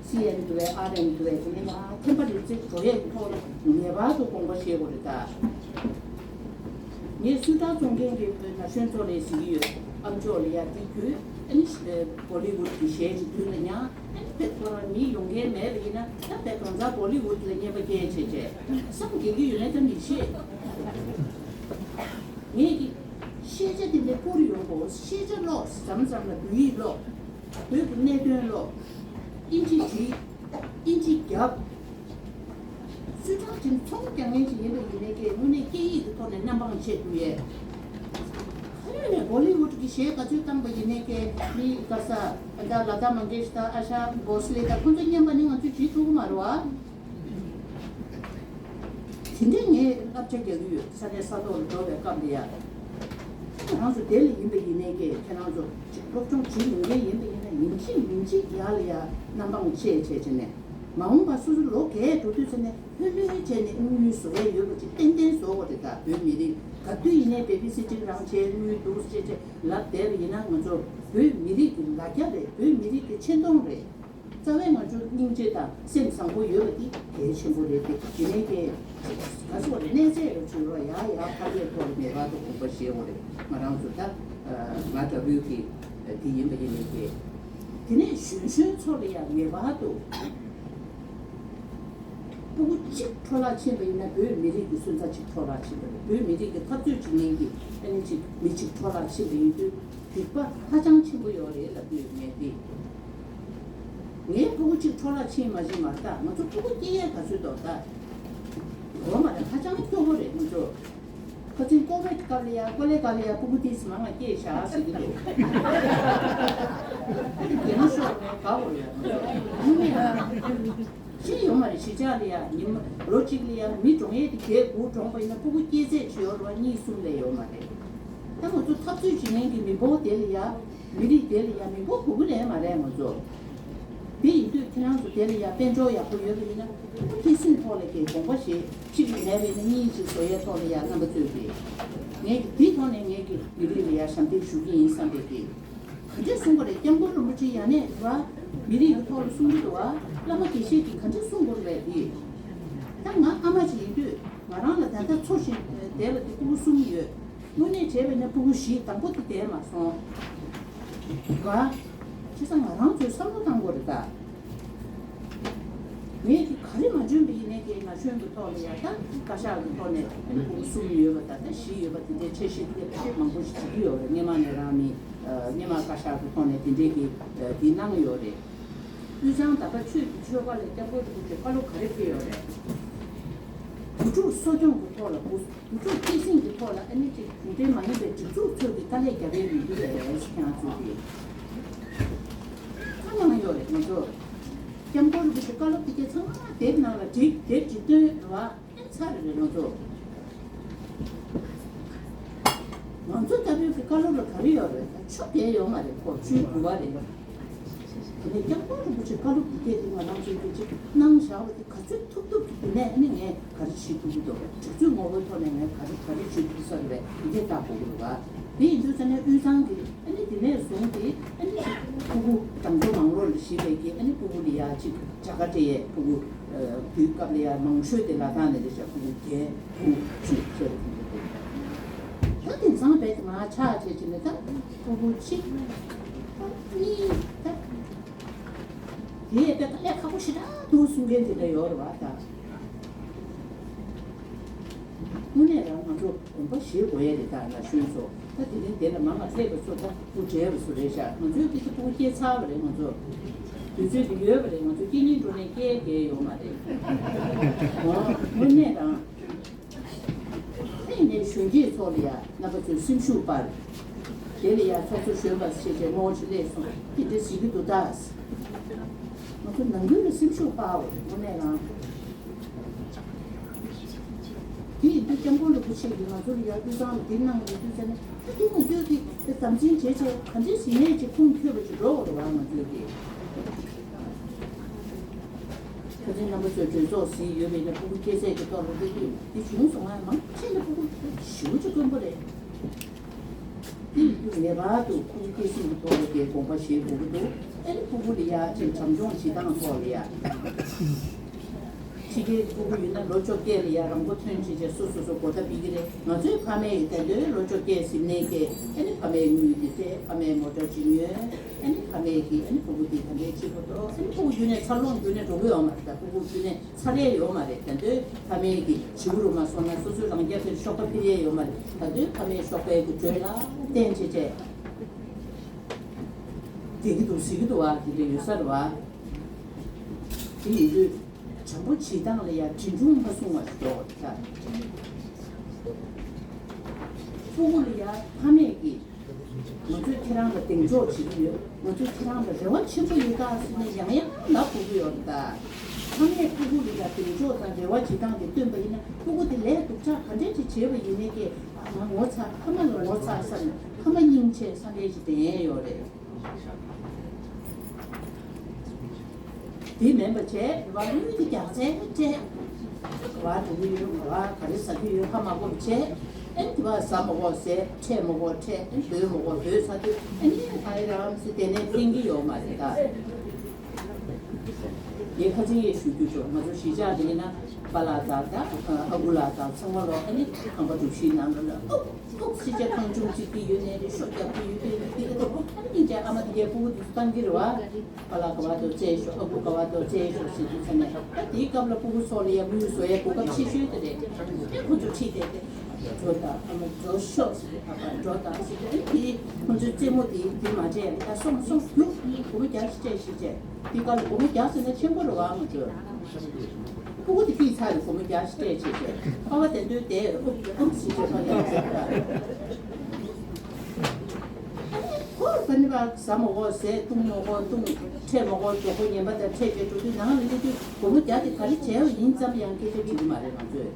སི་ཨེན་འདུག་བས་ཨར་ཨེན་འདུག་བས་དེ་ནས་ཡང་ཐེམ་པ་རིག་རྩལ་འགྲོ་ཡས་ཀྱི་ཐོག་ལ་ངེས་པར་དུ་དགོངས་པ་བཞེས་དགོས་རེད་ད། ངས་སུད་ཊར་རྫོང་ཁྱེར་གྱི་ན་གཞོན་ཚོ་ལ་གཟིགས་ཀྱི་ཡོད། ཨ་མཆོག་ལ་ཡ་དེ་ཁུལ་ཨ་ནི་བོ་ལི་ཝུཌ་གི་གཞས་ཅིག་མཐུན་ན་ཡང་ཨ་ནི་དཔེ་ཁོ་རང་མི་ཡོང་མཁན་མེད་པ་ཡིན་ན་ད་དཔེ་གང་ཟག་བོ་ལི་ཝུཌ་ལ་རྔན་པ་སྐྱེལ་བྱས་བྱས་བསམ་དགེ་གི་ཡོད་ན་ད་མི་ཤེས། ངས་ཀྱི་ཤེས་བྱ་དེ་འདྲ་བསྐུར་ཡོང་གོ། ཤེས་བྱ་ཀློག་མཚམས་མཚམས་ལ་བོད་ཡིག་ཀློག་བོད་ཀྱི་གནད་དོན་ཀློག་ཨིན་ཇི་བྲིས། ཨིན་ཇི་རྒྱབ། སུད་ཊར་ཁྲིམས་ཚོང་རྒྱག་མཁན་ཞིག་ཡིན་པ་ཡིན་ནའི་ཀྱེ་དངོས་གནས་སྐད་ཡིག་གི་ཐོག་ནས་མནའ་འབངས་བྱེད་ཐུབ་ཡས། ཁ་ཡོད་ནས་བོ་ལི་ཝུཌ་གི་གཞས་ག་ཚོད་བཏང་པ་ཡིན་ནའི་ཀྱེ་མི་ག་ས་ད་ལ་ཏཱ་མང་གེ་ཤ་དང་ཨ་ཤ་བྷོ་སི་ལེ་དང་ཁོང་ཚོ་མཉམ་པ་ནི་ང་ཚོས་བྱེད་ཐུབ་ཀྱི་མ་རེད་བ། དེ་འདྲའི་ངས་བསླབ་བྱ་རྒྱག་གི་ཡོད། ས་གནས་ས་ཐོག་ལ་འགྲོ་བའི་སྐབས་ལ་ཡ། ཁྱེད་རང་ཚོ་དེ་ལ་ཡིན་པ་ཡིན་ནའི་ཀྱེ་ཁྱེད་རང་ཚོ་ཅིག་སློབ་སྦྱོང་བྱེད་མྱོང་མཁན་ཡིན་པ་ཡིན་ན་ཡིན་གཅིག་མིན་གཅིག་ཡར་ལ་ཡ་མནའ་འབངས་བཅས་བྱས་བྱས་ནས་མ་འོངས་པ་སོ་སོ་ལོ་རྒས་འགྲོ་དུས་ཚོད་ནས་ལྷོད་ལྷོད་བྱས་ནས་དངུལ་བཟོ་ཡས་ཡོད་པ་ཅིག་ཏན་ཏན་བཟོ་དགོས་རེད། ད་བོད་མི་རིགས་ག་དུས་ཡིན་ནའི་བེ་བི་སི་ཊིང་རང་བྱས་དངུལ་འདུག་བྱས་བྱས་ལབ་བསྡད་པ་ཡིན་ན་ང་ཚོ་བོད་མི་རིགས་ཀྱི་ལ་རྒྱ་རེད། བོད་མི་རིགས་ཀྱི་ཆེ་མཐོང་རེད། རྩ་བའི་ང་ཚོ་སྙིང་རྗེ་དང་སེམས་བཟང་པོ་ཡོད་པ་འདི་གལ་ཆེན་པོ་རེད་དེ། དེ་ནས་ཀྱེ་ག་ཚོད་རེད་གནས་ཚད་ལ་བྱུང་རོགས་ཡག་ཡག་ཕར་ལས་ཐོག་ལ་མེད་པར་དུ་དགོངས་པ་བཞེས་དགོས་རེད། ང་རང་ཚོ་ད་ང་ལྟ་བུའི་གི་དེ་ཡིན་པ་ཡིན་ནའི་ཀྱེ་དེ་ནས་གཞོན་གཞོན་ཚོ་ལ་ཡང་ངེས་པར་དུ་སྤུ་གུ་གཅིག་འཕྲོ་བརླག་ཕྱིན་པ་ཡིན་ན་བོད་མི་རིགས་ཀྱི་སོན་རྩ་གཅིག་འཕྲོ་བརླག་ཕྱིན་པ་རེད། བོད་མི་རིགས་ཀྱི་འཐབ་རྩོད་བྱེད་མཁན་གྱི་ཨ་ནི་གཅིག་མི་གཅིག་འཕྲོ་བརླག་ཕྱིན་པ་ཡིན་དུས། སྡིག་པ་ཧ་ཅང་ཆེན་པོ་ཡོད་རེད་ལབ་ཀྱི་ཡོད་ངས་དེ། ངའི་ཕྲུ་གུ་གཅིག་འཕྲོ་བརླག་ཕྱིན་མ་ཕྱིན་མ་རེད་ད། ང་ཚོ་ཕྲུ་གུ་སྐྱེ་ཡས་ག་ཚོད་འདུག་ད། འོ་མ་རེད། ཧ་ཅང་སྐྱོ་པོ་རེད་ང་ཚོ། ཁ་སང་ཀོ་ཝིཌ་སྐབས་ལ་ཡ་ཀོ་ལེ་ག་ལ་ཡ་ཕྲུ་གུ་ཏིས་མང་ང་སྐྱེས་བཞག་ཟེར་གྱི་འདུག་དེ་ནི་ཤོར་ནས་དགའ་བོ་རེད་ང་ཚོ། ཡིན་ནའི་ཤེས་ཡོད་མ་རེད། གཞིས་ཆགས་ལ་ཡ་ཉི་མ་ལོ་གཅིག་ལ་ཡ་མི་གྲོངས་ཡས་དེ་བརྒྱད་དགུ་གྲོངས་པ་ཡིན་ན་ཕྲུ་གུ་སྐྱེས་ཚད་ཅིག་ཡོད་རེད་བ། གཉིས་གསུམ་ལས་ཡོད་མ་རེད། ད་ང་ཚོ་འཐབ་རྩོད་བྱེད་མཁན་གྱི་མི་འབོར་དེ་ལ་ཡ་མི་རིགས་དེ་ལ་ཡ་མི་འབོར་དགོས་ཀྱི་རེད་མ་རེད་ང་ཚོ། དེ་ཡིན་དུས་ཁྱེད་རང་ཚོ་དེ་ལ་ཡ་དཔལ་འབྱོར་ཡག་པོ་ཡོད་པ་ཡིན་ན། སྐྱེད་སྲིང་ཐོག་ལ་གི་དགོངས་པ་བཞེས། གཅིག་མེད་པ་ཡིན་ན་གཉིས་ཅིག་བཟོ་ཡའི་ཐོག་ལ་ཡ་རྣམ་པ་ཚོས་ཀྱི། ངས་ཀྱི་དེའི་ཐོག་ནས་ངས་ཀྱི་མི་རིགས་ལ་ཡ་ཞབས་འདེགས་ཞུ་གི་ཡིན་བསམ་པའི་གི། ག་འདྲས་གསུང་གི་རེད། སྐྱབས་མགོན་རིན་པོ་ཆེ་ཡ་ནས་ར། མི་རིགས་ཀྱི་ཐོག་ལ་གསུང་གི་འདུག་བ། བླ་མ་དགེ་བཤེས་ཀྱིས་ག་འདྲས་གསུང་དགོས་རེད་དེ། ད་ང་ཨ་མ་ཅིག་ཡིན་དུས་ང་རང་ལ་ད་ལྟ་འཚོ་བཞིན་དེ་ལ་དེ་སྤུ་གུ་གསུམ་ཡོད། དངོས་གནས་བྱས་པས་ན་སྤུ་གུ་བཞི་དང་པོ་དེ་བསྡད་མ་སོང་། བ། བྱས་ཙང་ང་རང་ཚོས་བསམ་བློ་བཏང་དགོས་རེད་ད། ངས་ཀྱི་ག་རེ་མ་འཇོན་པ་ཡིན་ནའི་ཀྱི་ན་གཞོན་གྱི་ཐོག་ལ་ཡ་ད་བཀའ་ཤག་གི་ཐོག་ནས་སྤུ་གུ་གསུམ་ཡོད་པ་ད་ལྟ་བཞི་ཡོད་པ་དེ་འདྲའི་འཆར་གཞི་དེ་མང་པོ་ཞིག་བྱེད་ཀྱི་ཡོད་རེད། སྔས་མ་ནས་རང་མི་སྔས་མ་བཀའ་ཤག་གི་ཐོག་ནས་དེ་འདྲའི་གི་དེ་གནང་ཡོད་རེད། དབུས་གཙང་དམ་པ་ཆོས་ཀྱི་ཆོལ་ཁ་ལ་སྐྱབས་མགོན་རིན་པོ་ཆེས་བཀའ་སློབ་ག་རེ་ཕེབས་ཡོད་རེད། བུ་ཕྲུག་གསོ་སྐྱོང་གི་ཐོག་ལ་བུ་བུ་ཕྲུག་སྐྱེད་སྲིང་གི་ཐོག་ལ་ཨ་ནི་ཅིག་གུང་ཁྲན་མ་ཡིན་པའི་སྒྲིག་འཛུགས་ཚོས་ཀྱི་དཀའ་ལས་རྒྱབ་པའི་ཡོད་རྒྱུ་རེད་ཟེར་ཁྱེད་རང་ཚོས་ཀྱི་ཁ་གནང་ཡོད་རེད། ང་ཚོ་སྐྱབས་མགོན་རིན་པོ་ཆེ་བཀའ་སློབ་དེ་གས་ཚང་མ་དེབ་ནང་ལ་བྲིས་དེབ་ཀྱི་བཏོན་རེད་བ། ཨེ་ཚར་རེད་ང་ཚོ། ང་ཚོ་ལྟ་བུའི་གི་བཀའ་སློབ་ལ་ག་རེ་ཡོད་རེད། ཆོ་གས་ཡོད་མ་རེད། ཁོ་ཆོས་དགུ་པ་རེད། དེ་ནས་སྐྱབས་མགོན་རིན་པོ་ཆེ་བཀའ་སློབ་དེ་གས་དེ་ང་རང་ཚོའི་གི་ཅིག་གནང་བཞག་པ་དེ་ག་ཚོད་ཐུབ་ཐུབ་ཀྱི་དེ་ནས་ཨ་ནི་ངས་ག་རེ་བྱེད་ཐུབ་ཀྱི་འདུག་སྒྲིག་འཛུགས་ངོ་བོའི་ཐོག་ནས་ངས་ག་རེ་ག་རེ་བྱེད་ཐུབ་ས་རེད་པས་དེ་གས་ལྟ་དགོས་ཀྱི་རེད་བ། དེ་ཡིན་དུས་ཙ་ནས་དབུས་གཙང་གི་ཨ་ནི་དེ་ནས་བཟུང་སྟེ་ཨ་ནི་ཕྲུ་གུ་འདམ་དུ་མང་རོགས་ལ་བྱེད་པའི་གི་ཨ་ནི་ཕྲུ་གུ་ལ་ཡ་ཅིག་བྱ་དགའ་སྤྲད་ཡས་ཕྲུ་གུ་དུས་སྐབས་ལ་ཡ་མང་ཤོས་དེ་ལ་དྭགས་ནས་རེད་ཤག་ཕྲུ་གུ་བརྒྱད་དགུ་བཅུ་བཅས་པ་དེ་འདྲ་འདུག་ད་དེང་སང་རྦད་དེ་ང་ཆ་བྱས་བྱས་ནས་ད་ཕྲུ་གུ་གཅིག་ད་གཉིས་ད། དེ་ཡས་དཔེ་དཀའ་ལས་ཁག་པོ་ཞེ་དྲག་འདུག་གསུང་མཁན་དེ་འདྲ་ཡོད་རེད་བ་ད། དངོས་གནས་རང་ང་ཚོ་དགོངས་པ་བཞེས་དགོས་ཡས་རེད་ད་ན་གཞོན་ཚོ། ད་དེ་རིང་དེ་ལ་མ་མ་སླེབས་པ་ཚོ་ད་སྤུ་བྲལ་བ་ཚོ་རེད་ཤག་ང་ཚོའི་དེ་ཚོ་སྤུ་སྐྱེས་ཚར་བ་རེད་ང་ཚོ། དུས་ཚོད་དེ་ཡོད་པ་རེད། ང་ཚོ་སྐྱེ་རྙིང་འགྲོ་ནས་སྐྱེ་རྒྱལ་ཡོད་མ་རེད། འོ་དངོས་གནས་རང་། ཨེ་ནས་གཞོན་སྐྱེས་ཚོ་ལ་ཡ་རྣམ་པ་ཚོས་སེམས་ཤུགས་སྤར། དེ་ལ་ཡ་ཚོགས་གཙོ་གཞོན་པ་ཞེས་བྱས་མང་པོ་ཞིག་སླེབས་སོང་། དེ་འདྲ་ཟེར་གྱི་འདུག་ད། ང་ཚོ་ནང་ཁུལ་ལ་སེམས་ཤུགས་སྤར་འོ་དངོས་གནས་རང་། དེ་ཡིན་དུས་སྐྱབས་མགོན་རིན་པོ་ཆེ་གིས་ང་ཚོ་ལ་ཡ་དབུས་གཙང་ལ་དེ་གནང་ཡོད་དུས་ཙ་ནས་ད་དེ་ང་ཚོས་དེ་དམ་འཛིན་བྱས་བྱས་ག་འདྲས་ཟིན་ནས་ཅིག་ཁུངས་འཁྱོལ་བ་ཅིག་འགྲོ་འོ་རེད་བ་ང་ཚོས་དེ། ཁ་སང་རྣམ་པ་ཚོས་གྲོས་ཚོགས་ཟིན་ཡོད་པས་ན་ཕྲུ་གུ་སྐྱེས་ཚད་ཀྱི་ཐོག་ལ་དེ་དུས་དེ་བྱུང་སོང་ང་མང་ཆེ་ནས་ཕྲུ་གུ་ཞེ་པོ་ཅིག་དཀོན་པོ་རེད། དེ་ཡིན་དུས་ངེས་པར་དུ་ཕྲུ་གུ་སྐྱེད་སྲིང་གི་ཐོག་ལ་དེ་དགོངས་པ་བཞེས་དགོས་ཀྱི་འདུག་ཨ་ནི་ཕྲུ་གུ་ལ་ཡ་ཅིག་བྱམས་སྐྱོང་བྱེད་སྟངས་ཐོག་ལ་ཡ། ཕྱི་རྒྱལ་ཕྲུ་གུ་ཡིན་ན་ལོ་བཅོ་བརྒྱད་ལ་ཡ་རང་མགོ་ཐོན་བྱས་བྱས་སོ་སོ་སོ་གོ་བརྡ་སྤེལ་གྱི་རེད། ང་ཚོའི་ཕ་མས་ཡིན་ད་འདོད་ལོ་བཅོ་བརྒྱད་ཟིན་ནས་ཀྱི་ཨ་ནི་ཕ་མའི་དངུལ་དེ་སྤྲད། ཕ་མའི་མོ་ཊ་ཅིག་ཉོས། ཨ་ནི་ཕ་མས་ཀྱིས་ཨ་ནི་ཕྲུ་གུ་དེ་ག་འདྲའི་བྱེད་དགོས་འདུག་ཨ་ནི་ཕྲུ་གུ་རྒྱུན་ནས་འཚར་ལོངས་རྒྱུན་ནས་འགྲོ་གི་ཡོད་མ་རེད། ད་ཕྲུ་གུ་རྒྱུན་ནས་འཚར་ཡས་ཡོད་མ་རེད། ད་འདོད་ཕ་མས་ཀྱིས་བྱིའུ་རུ་མ་སོང་ན་སོ་སོའི་རང་རྒྱབ་དེར་གཤོག་པ་འཕེར་ཡས་ཡོད་མ་རེད། ད་འདོད་ཕ་མའི་གཤོག་པའི་གི་འགྲོས་ལ་བརྟེན་བྱས་བྱས་བསྡད་ཀྱི་འདུག་ཟེར་གྱི་འདུག་བ། དེ་འདྲ་ཡོད་ས་རེད་བ། དེ་ཡིན་དུས། བྱམས་པོ་བྱེད་སྟངས་ལ་ཡང་དྲིན་ཆུང་མ་གསུང་བར་འགྲོ་བ་དང་། ཕྲུ་གུ་ལ་ཡང་ཕ་མས་ཀྱིས་ང་ཚོས་ཁྱེད་རང་ལ་གདེང་འཇོག་བྱེད་ཀྱི་ཡོད། ང་ཚོས་ཁྱེད་རང་ལ་རེ་བ་ཆེན་པོ་ཡོད་ད་ཟེར་ནས་ཡང་ཡང་ལབ་དགོས་ཀྱི་ཡོད་རེད་ད། ཕ་མས་ཕྲུ་གུ་ལ་ཡང་གདེང་འཇོག་དང་རེ་བ་བྱེད་སྟངས་དེ་སྟོན་པ་ཡིན་ན་ཕྲུ་གུ་དེ་ལས་སྡུག་ཅག་ག་འདྲས་ཅིག་བྱས་པ་ཡིན་ནའི་ཀྱེ་ང་ངོ་ཚ་ཕ་མ་ལ་ངོ་ཚ་བསམ་ནས་ཕ་མ་སྙིང་རྗེ་བསམ་པའི་ཅིག་ལྡན་ཡོད་རེད། དེ་མིན་པ་བྱས་རེ་བ་དངུལ་དེ་རྒྱག་ཚད་སྤྲད། ག་བ་འགྲོ་གི་ཡོད། ག་བ་ག་རེ་ཟ་གི་ཡོད་ཧ་མ་གོ་བ་བྱས། ཨེ་དེ་བ་ཟ་མ་གོ་ཟས། འཕྲད་མ་གོ་འཕྲད། ཨེ་བོས་མ་གོ་བོས་ཟ་དུས་ཨེ་ནི་ཧའི་རམ་སི་དེ་ནས་ཕན་གི་ཡོད་མ་རེད་ད། ངས་ཁ་སང་ཡས་ཞུ་རྒྱུ་བྱུང་། ང་ཚོ་གཞིས་ཆགས་འདི་ཡིན་ན་པཱ་ལགས་དང་ད་ཨ་ཁུ་ལགས་དང་ཚང་མ་ལོ་ཨེ་ནི་ཁང་པ་གྲུ་བཞིའི་ནང་ལ་ཨུབ་ཨུབ་སི་ཅེ་ཁང་ཆུང་གཅིག་གི་ཡོད་ནས་རེད། ཤོ་རྒྱག་གི་ཡོད་པའི་དེ་ག་དེ་ཨ་ནི་སྙིང་རྗེ་ཨ་མ་དེ་གའི་ཕྲུ་གུ་དེ་ཚོ་བཏང་གི་རེད་བ། པཱ་ལགས་ག་བ་དུ་བཙལ་ཤོག་ཨ་ཁུ་ག་བ་དུ་བཙལ་ཤོག་ཟེར་དུས་ཚོད་ནས་ད་དེའི་སྐབས་ལ་ཕྲུ་གུ་ཚོ་ལ་ཡ་དངུལ་བཟོ་ཡའི་གོ་སྐབས་ཆེ་ཤོས་དེ་རེད། ཨེ་ཁོ་ཚོ་ཁྲིད་བསྡད་དེ། འགྲོ་དང་ཨ་མ་འགྲོ་ཤོག་ཟེར་དུས་ཨ་ཕ་འགྲོ་དང་ཟེར་དུས་ཨེ་དེ་ཁོ་ཚོའི་རྩེད་མོ་དེ་དེ་མ་བྱས་ཡ་སོང་སོང་རྒྱུགས་སྒོར་མོ་བརྒྱ་ཞིག་སྤྲད་ཤིག་བྱས། དེ་སྐབས་ལ་སྒོར་མོ་བརྒྱ་ཟེར་ན་ཆེན་པོ་རེད་བ་ང་ཚོས། ཕྲུ་གུ་དེ་ཕུད་ཚར་རེད། སྒོར་མོ་བརྒྱ་ཞིག་སྤྲད་བྱས་བྱས་ཨ་ཕ་དེ་འདོད་དེ་ཨུབ་ཨུབ་ཟེར་བྱས་ཕ་ཡ་ཟེར་ད། ཁོ་ད་ནི་བ་ཟ་མ་གོ་ཟས། བཏུང་མ་གོ་བཏུང་། འཕྲད་མ་གོ་གྲོད་ཁོག་ངན་པ་དང་འཕྲད་བྱས་འགྲོ་དུས་ནང་ལ་སླེབས་དུས་སྒོར་མོ་བརྒྱ་དེ་ག་རེ་བྱས་པ་ཡིན་ཙམ་ཡང་སྐད་ཆ་དྲི་གི་མ་རེད་ང་ཚོས།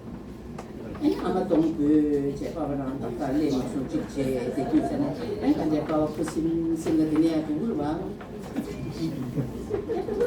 ཨ་ནི་ཨ་མ་གདོང་འབོལ་བྱས་པ་པ་རང་ཏག་ཏག་སླེབས་མ་སོང་ཅིག་བྱས་བསྡད་དུས་ཙ་ནས་ཨ་ག་འདྲའི་པ་ཕ་ཁུ་སིམ་སིམ་ལ་དེ་ནས་ཡང་འགྲོ་གི་རེད་བ།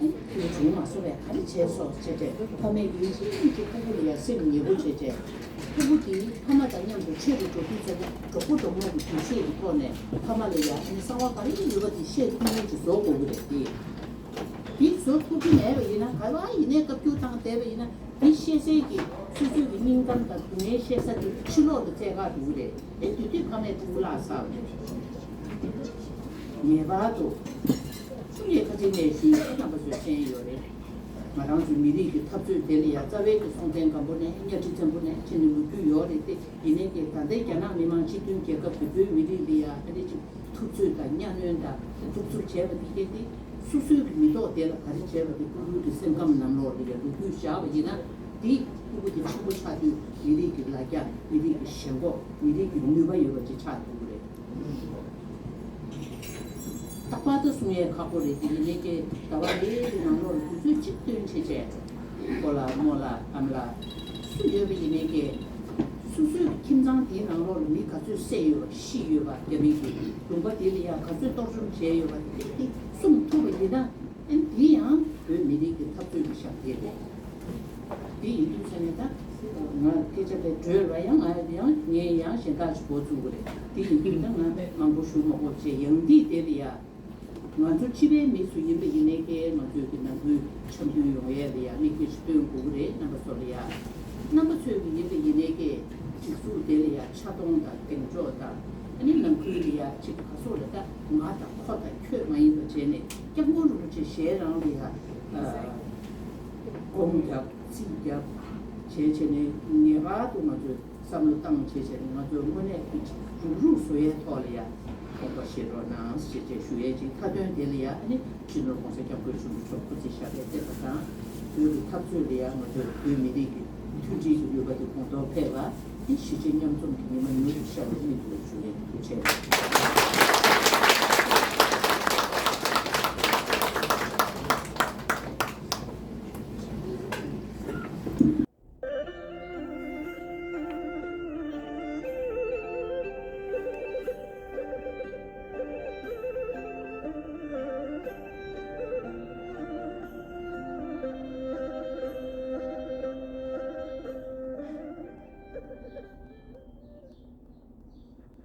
ཨ་ནི་དེ་བྱུང་མ་སོང་བས་ག་རེ་བྱས་སོ་ཅེས་དྲིས། ཕ་མས་ཡིན་གཅིག་མིན་གཅིག་ཕྲུ་གུ་ལ་ཡ་སེམས་ཉེ་པོ་བྱས་བྱས། ཕྲུ་གུ་དེ་ཕ་མ་དང་མཉམ་དུ་ཆོས་རུ་འགྲོ་དུས་ཙམ་ན་གྲོགས་པོ་གྲོགས་མོ་གི་དུས་ཚོད་ཀྱི་ཐོག་ནས་ཕ་མ་ལ་ཡ་ཨ་ནི་གསང་བ་ག་རེ་ཡོད་པ་དེ་བཤད་ཐུབ་མཁན་ཅིག་བཟོ་དགོས་ཀྱི་རེད་དེ། དེ་བཟོ་ཐུབ་ཀྱི་མེད་པ་ཡིན་ན། ག་བ་ཡིན་ནའི་བཀའ་བཀྱོན་བཏང་བསྡད་པ་ཡིན་ན། དེ་བཤད་སའི་གི་སོ་སོའི་གི་སྙིང་གཏམ་དང་སྡུག་བསྔལ་བཤད་ས་དེ་ཕྱི་ལོགས་ལ་བཙལ་ག་འགྲོ་གི་རེད། དེ་དུས་དུས་ཕ་མས་ཕྲུ་གུ་བརླག་ཚར་བ་རེད། ངེས་པར་དུ་ཐུགས་རྗེ་བཀའ་དྲིན་ནས་ཞུ་ཡིན། རྣམ་པ་ཚོས་མཁྱེན་ཡོད་རེད། ང་རང་ཚོའི་མི་རིགས་ཀྱི་འཐབ་རྩོད་དེ་ལ་ཡང་རྩ་བའི་གི་སྲོང་བཙན་སྒམ་པོ་ནས་གཉའ་ཁྲི་བཙན་པོ་ནས་ཕྱིན་ནས་ལོ་རྒྱུས་ཡོད་རེད་དེ། ཡིན་ནའི་གི་ད་ལྟའི་རྒྱ་ནག་མི་དམངས་སྤྱི་མཐུན་རྒྱལ་ཁབ་ཀྱི་བོད་མི་རིགས་ལ་ཡང་ཨ་ནི་ཅིག་འཐབ་རྩོད་དང་གཉའ་གནོན་དང་གདུག་རྩུབ་བྱས་པ་དེ་གས་དེ། སོ་སོའི་གི་མི་ཐོག་དེ་ལ་ག་རེ་བྱས་པ་དེ་སྤུ་གུའི་གི་སེམས་ཁམས་ནང་ལོགས་ལ་ཡང་ལོ་རྒྱུས་བཞག་པ་ཡིན་ན། དེ་སྤུ་གུ་དེ་ཆེན་པོ་ཆགས་དུས་མི་རིགས་ཀྱི་ལ་རྒྱ། མི་རིགས་ཀྱི་ཞེན་ཁོག་མི་རིགས་ཀྱི་ནུས་པ་ཡོད་པ་ཅིག་ཆགས་ཐུབ་ཀྱི་རེད། རྟག་པར་དུ་གསུང་ཡས་ཁག་པོ་རེད་དེ། ཡིན་ནའི་ཀྱེ་ཟླ་བ་རེ་རེའི་ནང་ལོགས་ལ་དུས་ཚོད་གཅིག་བཏོན་བྱས་བྱས། སྤོ་ལགས་རྨོ་ལགས་ཨ་མ་ལགས་སུ་ཡོད་པ་ཡིན་ནའི་ཀྱེ། སོ་སོའི་ཁྱིམ་ཚང་དེའི་ནང་ལོགས་ལ་མི་ག་ཚོད་བསད་ཡོད་པ་ཤི་ཡོད་པ། རྒྱ་མི་གི་ལུང་པ་དེ་ལ་ཡང་ག་ཚོད་གཏོར་བཅོམ་བྱས་ཡོད་པ་དེ་དེ་གསུང་ཐུབ་པ་ཡིན་ན། ཨ་ནི་དེ་ཡང་བོད་མི་རིགས་ཀྱི་འཐབ་རྩོད་ཀྱི་ཞབས་འདེགས་རེད། དེ་ཡིན་དུས་ཙང་ནས་ད་ང་སྐད་ཆ་དེ་བགྲོས་པ་ཡང་ང་ཡང་ངས་ཡང་གཞན་དག་ཅིག་འགོ་བཙུགས་ཀྱི་རེད། དེ་ཡིན་དུས་ད་ང་མང་པོ་ཞུ་མ་དགོས་བྱས། ཡང་འདི་དེ་ལ་ཡ་ང་ཚོ་སྤྱི་པའི་མི་སུ་ཡིན་པ་ཡིན་ནའི་ཀྱེ་ང་ཚོའི་གི་ནང་ཁུལ་འཆམ་མཐུན་ཡོང་ཡས་ལ་ཡ་མིག་དཔེ་ཞིག་སྟོན་དགོས་ཀྱི་རེད། རྣམ་པ་ཚོ་ལ་ཡ། རྣམ་པ་ཚོའི་གི་ཡིན་པ་ཡིན་ནའི་ཀྱེ་སྒྲིག་འཛུགས་དེ་ལ་ཡ་ཆ་གཏོང་དང་གདེང་འཇོག་དང་། ཨ་ནི་ནང་ཁུལ་ལ་ཡ་ཅིག་ག་སོགས་ལ་ད་ང་དང་ཁོ་དང་ཁྱོད་མ་ཡིན་པ་བྱས་ནས་སྐྱབས་མགོན་རིན་པོ་ཆེ་ཞལ་རང་ལ་ཡ་སྒོམ་རྒྱབ་རྩིས་རྒྱབ་བྱས་བྱས་ནས་ངེས་པར་དུ་ང་ཚོས་བསམ་བློ་བཏང་བྱས་བྱས་ནས་ང་ཚོས་དངོས་གནས་ཀྱི་རུག་རུག་བཟོ་ཡའི་ཐོག་ལ་ཡ་དགོངས་པ་བཞེས་རོགས་གནང་ཞེས་བྱས་ཞུ་ཡས་ཅིག་མཐའ་དོན་དེ་ལ་ཡ་ཨ་ནི་སྤྱི་ནོར་༸གོང་ས་༸སྐྱབས་མགོན་ཆེན་པོ་མཆོག་སྐུ་ཚེ་ཞབས་པད་བརྟན་པ་དང་། བོད་ཀྱི་འཐབ་རྩོད་ལ་ཡ་ང་ཚོས་བོད་མི་རིགས་ཀྱི་མཐུན་སྒྲིལ་གྱི་ནུས་པ་དེ་གོང་མཐོར་འཕེལ་བ། ཨ་ནི་གཞིས་བྱེས་མཉམ་འཛོམས་ཀྱི་ཉི་མ་མྱུར་དུ་ཤར་བའི་སྨོན་འདུན་ཞུ་ཡས་ཐུགས་རྗེ་ཆེ།